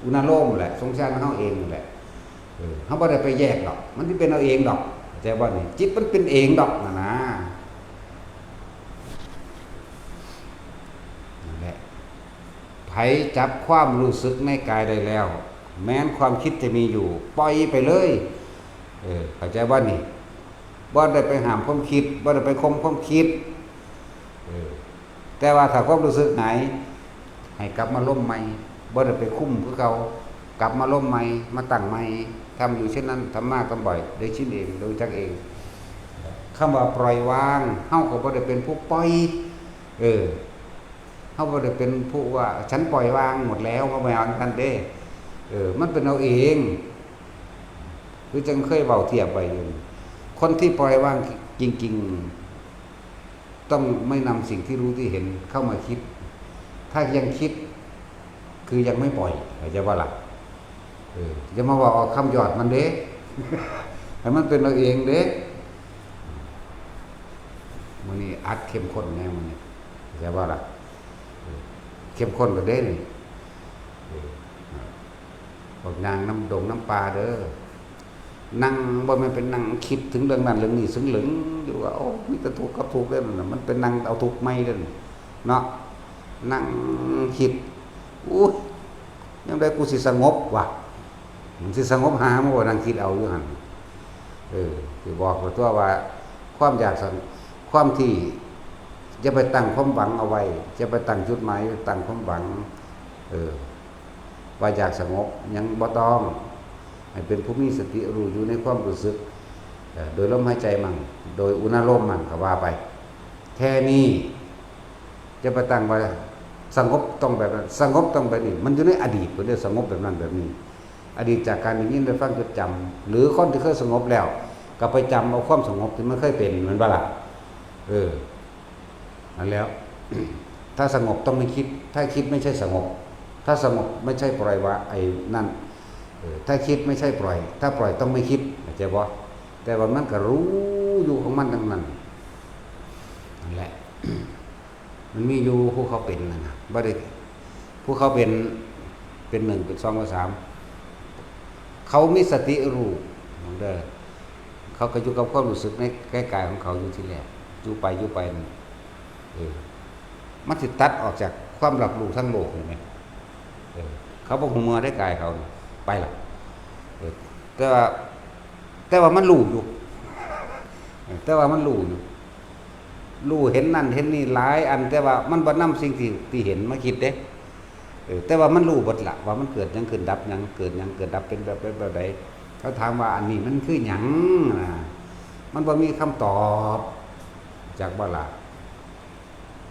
อุณาโลมแหละ ทรงฌานของเฮาเองนั่นแหละ เออ เฮาบ่ได้ไปแยกดอก มันสิเป็นเอาเองดอก เข้าใจบ่นี่ จิตมันเป็นเองดอกนั่นนะ นั่นแหละ ไผจับความรู้สึกในกายได้แล้ว แม้นความคิดจะมีอยู่ ปล่อยไปเลย เออ เข้าใจบ่นี่ บ่ได้ไปห้ามความคิด บ่ได้ไปข่มความคิด เออ แต่ว่าถ้าความรู้สึกไหน ให้กลับมาลมใหม่ บ่ได้ไปคุมคือเก่า กลับมาลมใหม่ มาตั้งใหม่ ทำอยู่เช่นนั้น ทำมากทำบ่อย ได้ชินเอง ได้รู้จักเอง คำว่าปล่อยวาง เฮาก็บ่ได้เป็นผู้ปล่อย เออ เฮาบ่ได้เป็นผู้ว่า ฉันปล่อยวางหมดแล้ว บ่แม่นจั่งซั้นเด้ เออ มันเป็นเอาเอง คือจั่งเคยเว้าเทียบไว้อยู่ คนที่ปล่อยวางจริงๆ ต้องไม่นำสิ่งที่รู้ที่เห็นเข้ามาคิด ถ้ายังคิด คือยังไม่ปล่อย เข้าใจบ่ล่ะ เออ อย่ามาว่าเอาคำหยอดมันเด้ ให้มันเป็นเอาเองเด้ มื้อนี้อัดเข้มข้นแน่มื้อนี้ เข้าใจบ่ล่ะ เออ เข้มข้นกว่าเด้นี่ เออ พวกย่างนำดงนำป่าเด้อ นั่งบ่แม่นไปนั่งคิดถึงเรื่องนั้นเรื่องนี้ ซึ่งเหลิงอยู่ว่า โอ้ มีแต่ทุกข์กับทุกข์เด้อนั่นน่ะ มันไปนั่งเอาทุกข์ใหม่เด้อเนาะ นั่งคิด อู้ย ยามใดกูสิสงบวะ มันสิสงบหา มันบ่นั่งคิดเอาอยู่หั่น เออ สิบอกว่าตัวว่า ความอยากสั่น ความที่ อย่าไปตั้งความหวังเอาไว้ อย่าไปตั้งจุดหมาย ตั้งความหวัง เออ ว่าอยากสงบ ยังบ่ต้อง ให้เป็นผู้มีสติรู้อยู่ในความรู้สึก เอ่อ โดยลมหายใจมั่ง โดยอุณาโลมมั่งก็ว่าไป แค่นี้ จะไปตั้งว่าสงบต้องแบบนั้น สงบต้องแบบนี้ มันอยู่ในอดีต เพิ่นเรียกสงบแบบนั้นแบบนี้ อดีตจากการได้ยินได้ฟังจดจำ หรือคนที่เคยสงบแล้ว ก็ไปจำเอาความสงบที่มันเคยเป็น แม่นบ่ล่ะ เออ นั่นแล้ว ถ้าสงบต้องไม่คิด ถ้าคิดไม่ใช่สงบ ถ้าสงบไม่ใช่ปล่อยวาง ไอ้นั่น เออ ถ้าคิดไม่ใช่ปล่อย ถ้าปล่อยต้องไม่คิด เข้าใจบ่ แต่ว่ามันก็รู้อยู่ของมันทั้งนั้น นั่นแหละ มันมีอยู่ผู้เขาเป็นนั่นน่ะ บ่ได้ ผู้เขาเป็น เป็นหนึ่ง เป็นสอง เป็นสาม เขามีสติรู้เด้อ เขาก็อยู่กับความรู้สึกใน ในกายของเขาอยู่ทีแรก อยู่ไป อยู่ไปนั่น เออ มันสิตัดออกจากความรับรู้ทั้งโลกนี่แหม เออ เขาบ่ฮู้เมื่อได้กายเขานี่ ไปละ เออ แต่ว่า แต่ว่ามันรู้อยู่ เออ แต่ว่ามันรู้อยู่ รู้เห็นนั่นเห็นนี่หลายอัน แต่ว่ามันบ่นำสิ่งที่ ที่เห็นมาคิดเด้ เออ แต่ว่ามันรู้เบิดละ ว่ามันเกิดหยังขึ้นดับหยัง เกิดหยังเกิดดับ เป็นแบบ เป็นแบบใด เขาถามว่าอันนี้มันคือหยังนะ มันบ่มีคำตอบ จักบ่ล่ะ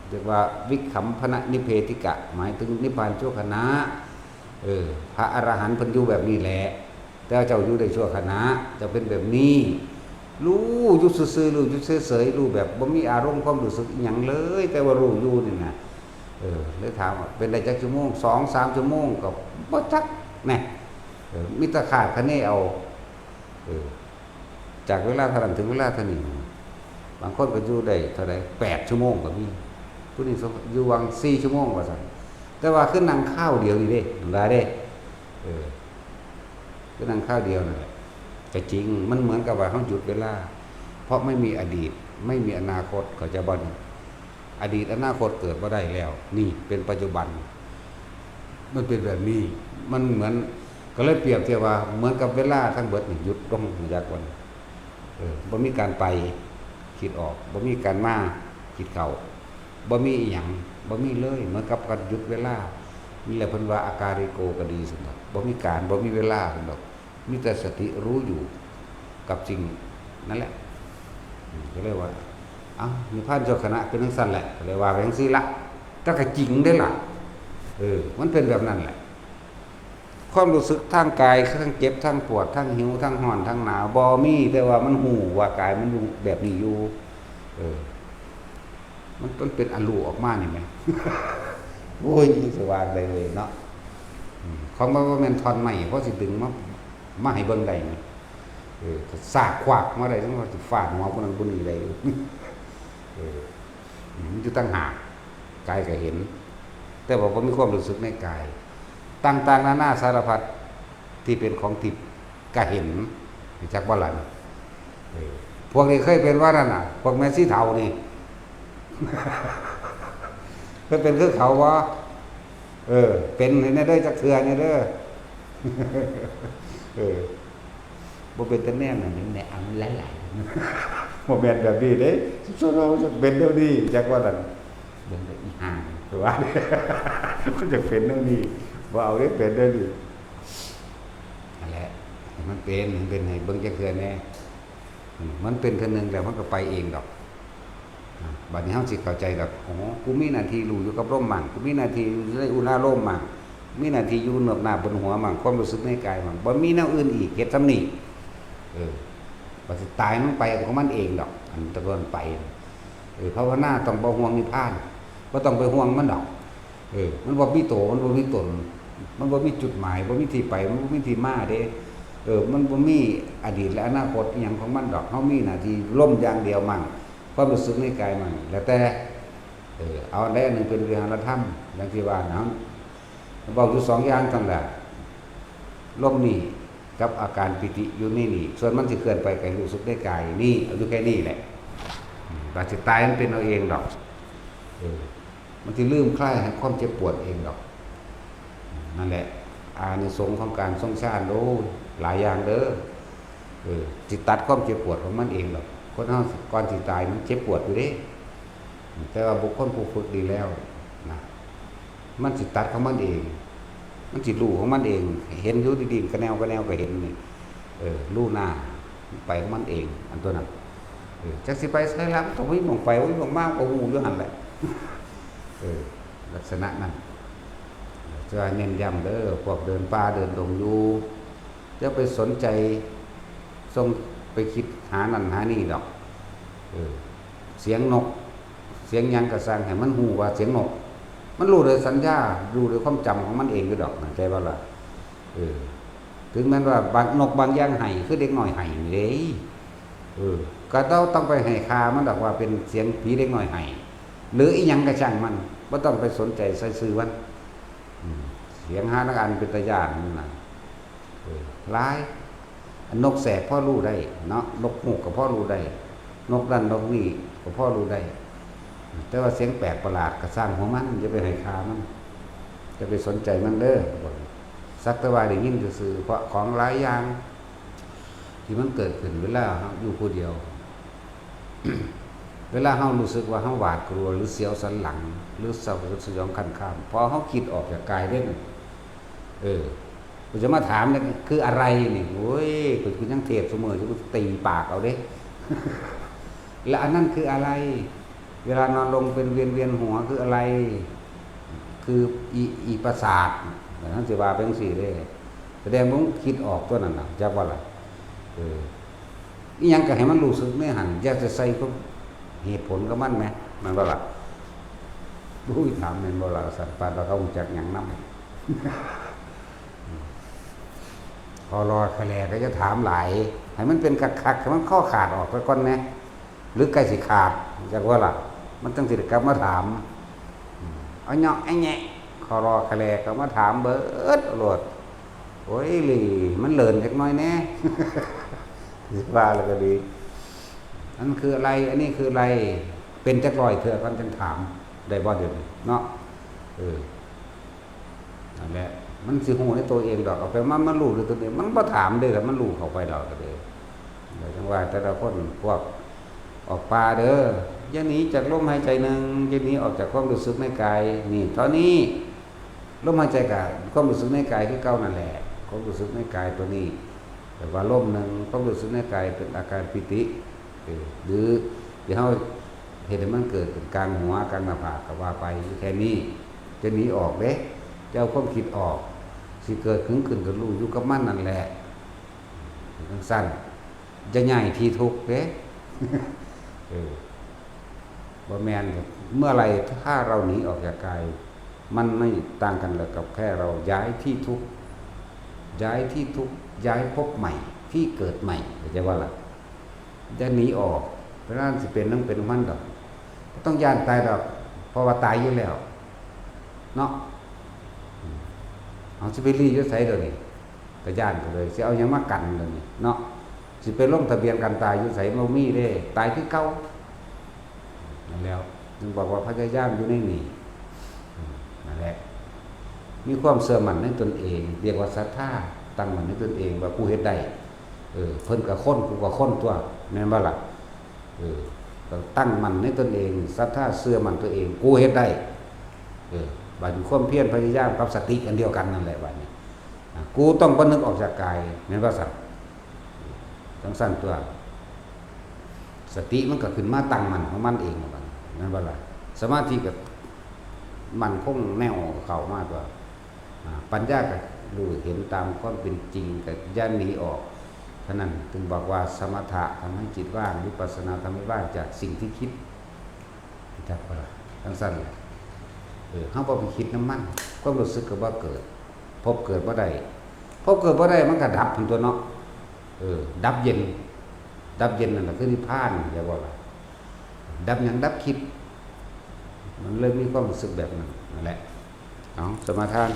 เรียกว่าวิคัมพนะนิเพธิกะ หมายถึงนิพพานชั่วขณะ เออ พระอรหันต์เพิ่นอยู่แบบนี้แหละ แต่เจ้าอยู่ได้ชั่วขณะ เจ้าเป็นแบบนี้ รู้อยู่ซื่อๆ รู้อยู่เฉยๆ รู้แบบบ่มีอารมณ์ความรู้สึกอิหยังเลย แต่ว่ารู้อยู่นี่นะ เออ เลยถามว่าเป็นได้จักชั่วโมง สองสาม ชั่วโมง ก็บ่จัก แน่ เออ มีแต่คาดคะเนเอา เออ จากเวลาเท่านั้นถึงเวลาเท่านี้ บางคนก็อยู่ได้เท่าใด แปด ชั่วโมงก็มี ผู้นี้อยู่หว่าง สี่ ชั่วโมงว่าซั่น แต่ว่าคือนั่งคราวเดียวนี่เด้ ว่าเด้ เออ คือนั่งคราวเดียวนั่นแหละ แต่จริงมันเหมือนกับว่าเฮาหยุดเวลา เพราะไม่มีอดีต ไม่มีอนาคต เข้าใจบ่นี่ อดีตอนาคตเกิดบ่ได้แล้ว นี่เป็นปัจจุบัน มันเป็นแบบนี้ มันเหมือน ก็เลยเปรียบเทียบว่าเหมือนกับเวลาทั้งเบิดนี่หยุดลง รู้จักบ่นี่ เออ บ่มีการไป คิดออก บ่มีการมา คิดเข้า บ่มีอิหยัง บ่มีเลย เหมือนกับการหยุดเวลา นี่แหละเพิ่นว่า อาการิโก ก็ดีซั่นดอก บ่มีการ บ่มีเวลาซั่นดอก มีแต่สติรู้อยู่กับสิ่งนั่นแหละ อืม ก็เลยว่า เอ้า นิพพานชั่วขณะเป็นจั่งซั่นแหละ ก็เลยว่าไปจั่งซี่ละ แต่ก็จริงเด้ล่ะ เออ มันเป็นแบบนั้นแหละ ความรู้สึกทางกาย ทั้งเจ็บ ทั้งปวด ทั้งหิว ทั้งร้อน ทั้งหนาว บ่มี แต่ว่ามันรู้ว่ากายมันอยู่แบบนี้อยู่ เออ มัน มันเป็นอรูปออกมานี่แหม โอ้ย สิว่าได้เลยเนาะ อืม ของมันบ่แม่นท่อนไม้ พอสิดึงมา มาให้เบิ่งได้นี่ เออ สากขวากมาได้ จั่งว่าสิฟาดหัวผู้นั้นผู้นี้ได้อยู่ เออ มันอยู่ต่างหาก กายก็เห็น แต่ว่าบ่มีความรู้สึกในกาย ต่างๆ นานาสารพัดที่เป็นของทิพย์ก็เห็น รู้จักบ่ล่ะนี่ เออ พวกนี้เคยเป็นว่านั่นน่ะ พวกแม่ชีเฒ่านี่ เคยเป็นคือเขาบ่ เออ เป็นให้แน่เด้อ จักเทื่อแน่เด้อ เออ บ่เป็นตาแนมนั่น แนมอันหลายๆ บ่แม่นแบบนี้เด้ ส่วนเราจะเป็นเดี๋ยวนี้ จักว่านั่น เบิ่งแต่อีห่านี่ ว่า มันจะเป็นเดี๋ยวนี้ บ่เอาเด้ เป็นเดี๋ยวนี้ นั่นแหละ ให้มันเป็น ให้เป็น ให้เบิ่งจักเทื่อแน่ อืม มันเป็นเทื่อหนึ่งแล้วมันก็ไปเองดอก อ่ะ บัดนี้เฮาสิเข้าใจดอก โอ้โห กูมีหน้าที่รู้อยู่กับลมมั่ง กูมีหน้าที่อยู่ในอุณาโลมมั่ง มีหน้าที่อยู่เนิบหน้าบนหัวมั่ง ความรู้สึกในกายมั่ง บ่มีแนวอื่นอีก เฮ็ดส่ำนี้ เออ บัดสิตายมันไปของมันเองดอก อันตะกอนไป เออ ภาวนาต้องบ่ห่วงนิพพาน บ่ต้องไปห่วงมันดอก เออ มันบ่มีโต มันบ่มีตน มันบ่มีจุดหมาย บ่มีที่ไป มันบ่มีที่มาเด้ เออ มันบ่มีอดีตและอนาคตอิหยังของมันดอก เฮามีหน้าที่ลมอย่างเดียวมั่ง ความรู้สึกในกายมั่ง แล้วแต่ เออ เอาอันใดอันหนึ่งเป็นวิหารธรรม อย่างที่ว่านะ เว้าอยู่สองอย่างซั่นแหละ ลมนี่กับอาการปีติอยู่ในนี่ ส่วนมันสิเคลื่อนไปก็ให้รู้สึกในกายนี่ เอาอยู่แค่นี้แหละ อืม บัดสิตายมันเป็นเอาเองดอก เออ มันสิลืมคลายให้ความเจ็บปวดเองดอก นั่นแหละ อานิสงส์ของการทรงฌาน โอ้ย หลายอย่างเด้อ เออ สิตัดความเจ็บปวดของมันเองดอก คนเฮาก่อนสิตายมันเจ็บปวดอยู่เด้ แต่ว่าบุคคลผู้ฝึกดีแล้วนะ มันสิตัดของมันเอง มันสิรู้ของมันเอง เห็นอยู่ดีๆ กะแนวกะแนวกะเห็นนี่ เออ รู้หน้า ไปของมันเอง อันตัวนั้น เออ จักสิไปไสล่ะ มันต้องมีหม่องไป มีหม่องมา ก็ฮู้อยู่หั่นแหละ เออ ลักษณะนั้น จะเน้นย้ำเด้อ พวกเดินป่าเดินดงอยู่ อย่าไปสนใจ ส่งไปคิดหานั่นหานี่ดอก เออ เสียงนก เสียงหยังกะซ่าง ให้มันฮู้ว่าเสียงนก มันรู้โดยสัญญา รู้โดยความจำของมันเองอยู่ดอก เข้าใจบ่ล่ะ เออ ถึงแม้นว่าบาง นกบางอย่างไห้ คือเด็กน้อยไห้นี่เด้ เออ กะเฮาต้องไปให้ค่ามันดอกว่าเป็นเสียงผีเด็กน้อยไห้ หรืออีหยังกะซ่างมัน บ่ต้องไปสนใจใส่ซื่อมัน อืม เสียงห่าลางอันเป็นตาย้านนั่นน่ะ เออ หลาย อันนกแสกพอรู้ได้เนาะ นกฮูกกะพอรู้ได้ นกนั่นนกนี่กะพอรู้ได้ แต่ว่าเสียงแปลกประหลาดกะซ่างหัวมัน อย่าไปให้ค่ามัน อย่าไปสนใจมันเด้อ สักแต่ว่าได้ยินซื่อๆ เพราะของหลายอย่าง ที่มันเกิดขึ้นเวลาเฮาอยู่ผู้เดียว เวลาเฮารู้สึกว่าเฮาหวาดกลัว หรือเสียวสันหลัง หรือสยดสยองคันคาม พอเฮาคิดออกจากกายเด้นั่น เออ กูจะมาถามเนี่ย คืออะไรนี่ โอ้ย กู กูยังเทศน์ซุมื้ออยู่ กูตีปากเอาเด้ และอันนั้นคืออะไร เวลานอนลงเป็นเวียน เวียนหัวคืออะไร คืออี อีประสาท ท่านสิว่าไปจั่งซี้เด้ แสดงว่ามึงคิดออกตัวนั้นน่ะ จักว่าล่ะ เออ อีหยังกะให้มันรู้สึกในหั่น อย่าจะใส่พวกเหตุผลกับมันแหม แม่นบ่ล่ะ อุ้ย ถามแม่นบ่ล่ะ สัตว์ป่าเราเขารู้จักหยังนำ คอรอแคแลกะจะถามหลาย ให้มันเป็นคักๆ ให้มันคอขาดออกไปก่อนแหน่ หรือใกล้สิขาด จักว่าล่ะ มันจั่งสิได้กลับมาถาม อืม เอาเนาะ ไอ้แงะ คอรอแคแลกะมาถามเบิดโลด โอ้ย หลี มันเหลินจักหน่อยแหน่ ว่าแล้วกะดี อันคืออะไร อันนี้คืออะไร เป็นจักร้อยเทื่อก่อนจั่งถาม ได้บ่เดี๋ยวนี้ เนาะ เออ นั่นแหละ มันสิฮู้ในตัวเองดอก เอาไปมา มันรู้ด้วยตนเอง มันบ่ถามเด้ล่ะ มันรู้เข้าไปดอกกะเด้ เดี๋ยวจั่งว่าแต่ละคน พวกออกป่าเด้อ อย่าหนีจากลมหายใจหนึ่ง อย่าหนีออกจากความรู้สึกในกาย นี่ เท่านี้ ลมหายใจกะความรู้สึกในกายคือเก่านั่นแหละ ความรู้สึกในกายตัวนี้ แต่ว่าลมหนึ่ง ความรู้สึกในกายเป็นอาการปีติ เออ หรือที่เฮาเฮ็ดให้มันเกิดเป็นกลางหัว กลางหน้าผากกะว่าไป อยู่แค่นี้ จะหนีออกเด้ จะเอาความคิดออก สิเกิดขึ้นขึ้นกะรู้อยู่กับมันนั่นแหละ จั่งซั้น อย่าย้ายที่ทุกข์เด้ เออ บ่แม่น เมื่อไหร่ถ้าเราหนีออกจากกาย มันไม่ต่างกันเลยกับแค่เราย้ายที่ทุกข์ ย้ายที่ทุกข์ ย้ายภพใหม่ ที่เกิดใหม่ เข้าใจบ่ล่ะ อย่าหนีออก เพราะนั้นสิเป็นต้องเป็นของมันดอก บ่ต้องย้านตายดอก เพราะว่าตายอยู่แล้ว เนาะ อืม เอาสิไปลี้อยู่ไสเดี๋ยวนี้ กะย้านกะเลย สิเอาหยังมากั้นเดี๋ยวนี้ เนาะ สิไปลงทะเบียนกันตายอยู่ไส บ่มีเด้ ตายคือเก่า นั่นแหล้ว จึงบอกว่าพยายามอยู่ในนี่ อืม นั่นแหละ มีความเชื่อมั่นในตนเอง เรียกว่าศรัทธา ตั้งมั่นในตนเอง ว่ากูเฮ็ดได้ เออ เพิ่นกะคน กูกะคนตั๊ว แม่นบ่ล่ะ เออ ต้องตั้งมั่นในตนเอง ศรัทธาเชื่อมั่นตัวเอง กูเฮ็ดได้ เออ บาดนี้ความเพียรพยายามกับสติอันเดียวกันนั่นแหละ บาดนี้ อ่ะ กูต้องบ่นึกออกจากกาย แม่นบ่ซั้น จั่งซั้นตั๊ว สติมันกะขึ้นมาตั้งมั่นของมันเอง บาดนี้ แม่นบ่ล่ะ สมาธิกะมั่นคงแน่วเข้ามาตั๊ว อ่า ปัญญากะรู้เห็นตามความเป็นจริง กะอย่าหนีออก ฉะนั้นจึงบอกว่าสมถะทำให้จิตว่าง วิปัสสนาทำให้ว่างจากสิ่งที่คิด จักบ่ล่ะ จั่งซั้นแหละ เออ เฮาบ่ไปคิดนำมัน ความรู้สึกกะบ่เกิด ภพเกิดบ่ได้ ภพเกิดบ่ได้ มันกะดับหั้นตั๊วเนาะ เออ ดับเย็น ดับเย็นนั่นแหละคือนิพพาน เข้าใจบ่ล่ะ ดับหยัง ดับคิด มันเลยมีความรู้สึกแบบนั้น นั่นแหละ เอา สมาทาน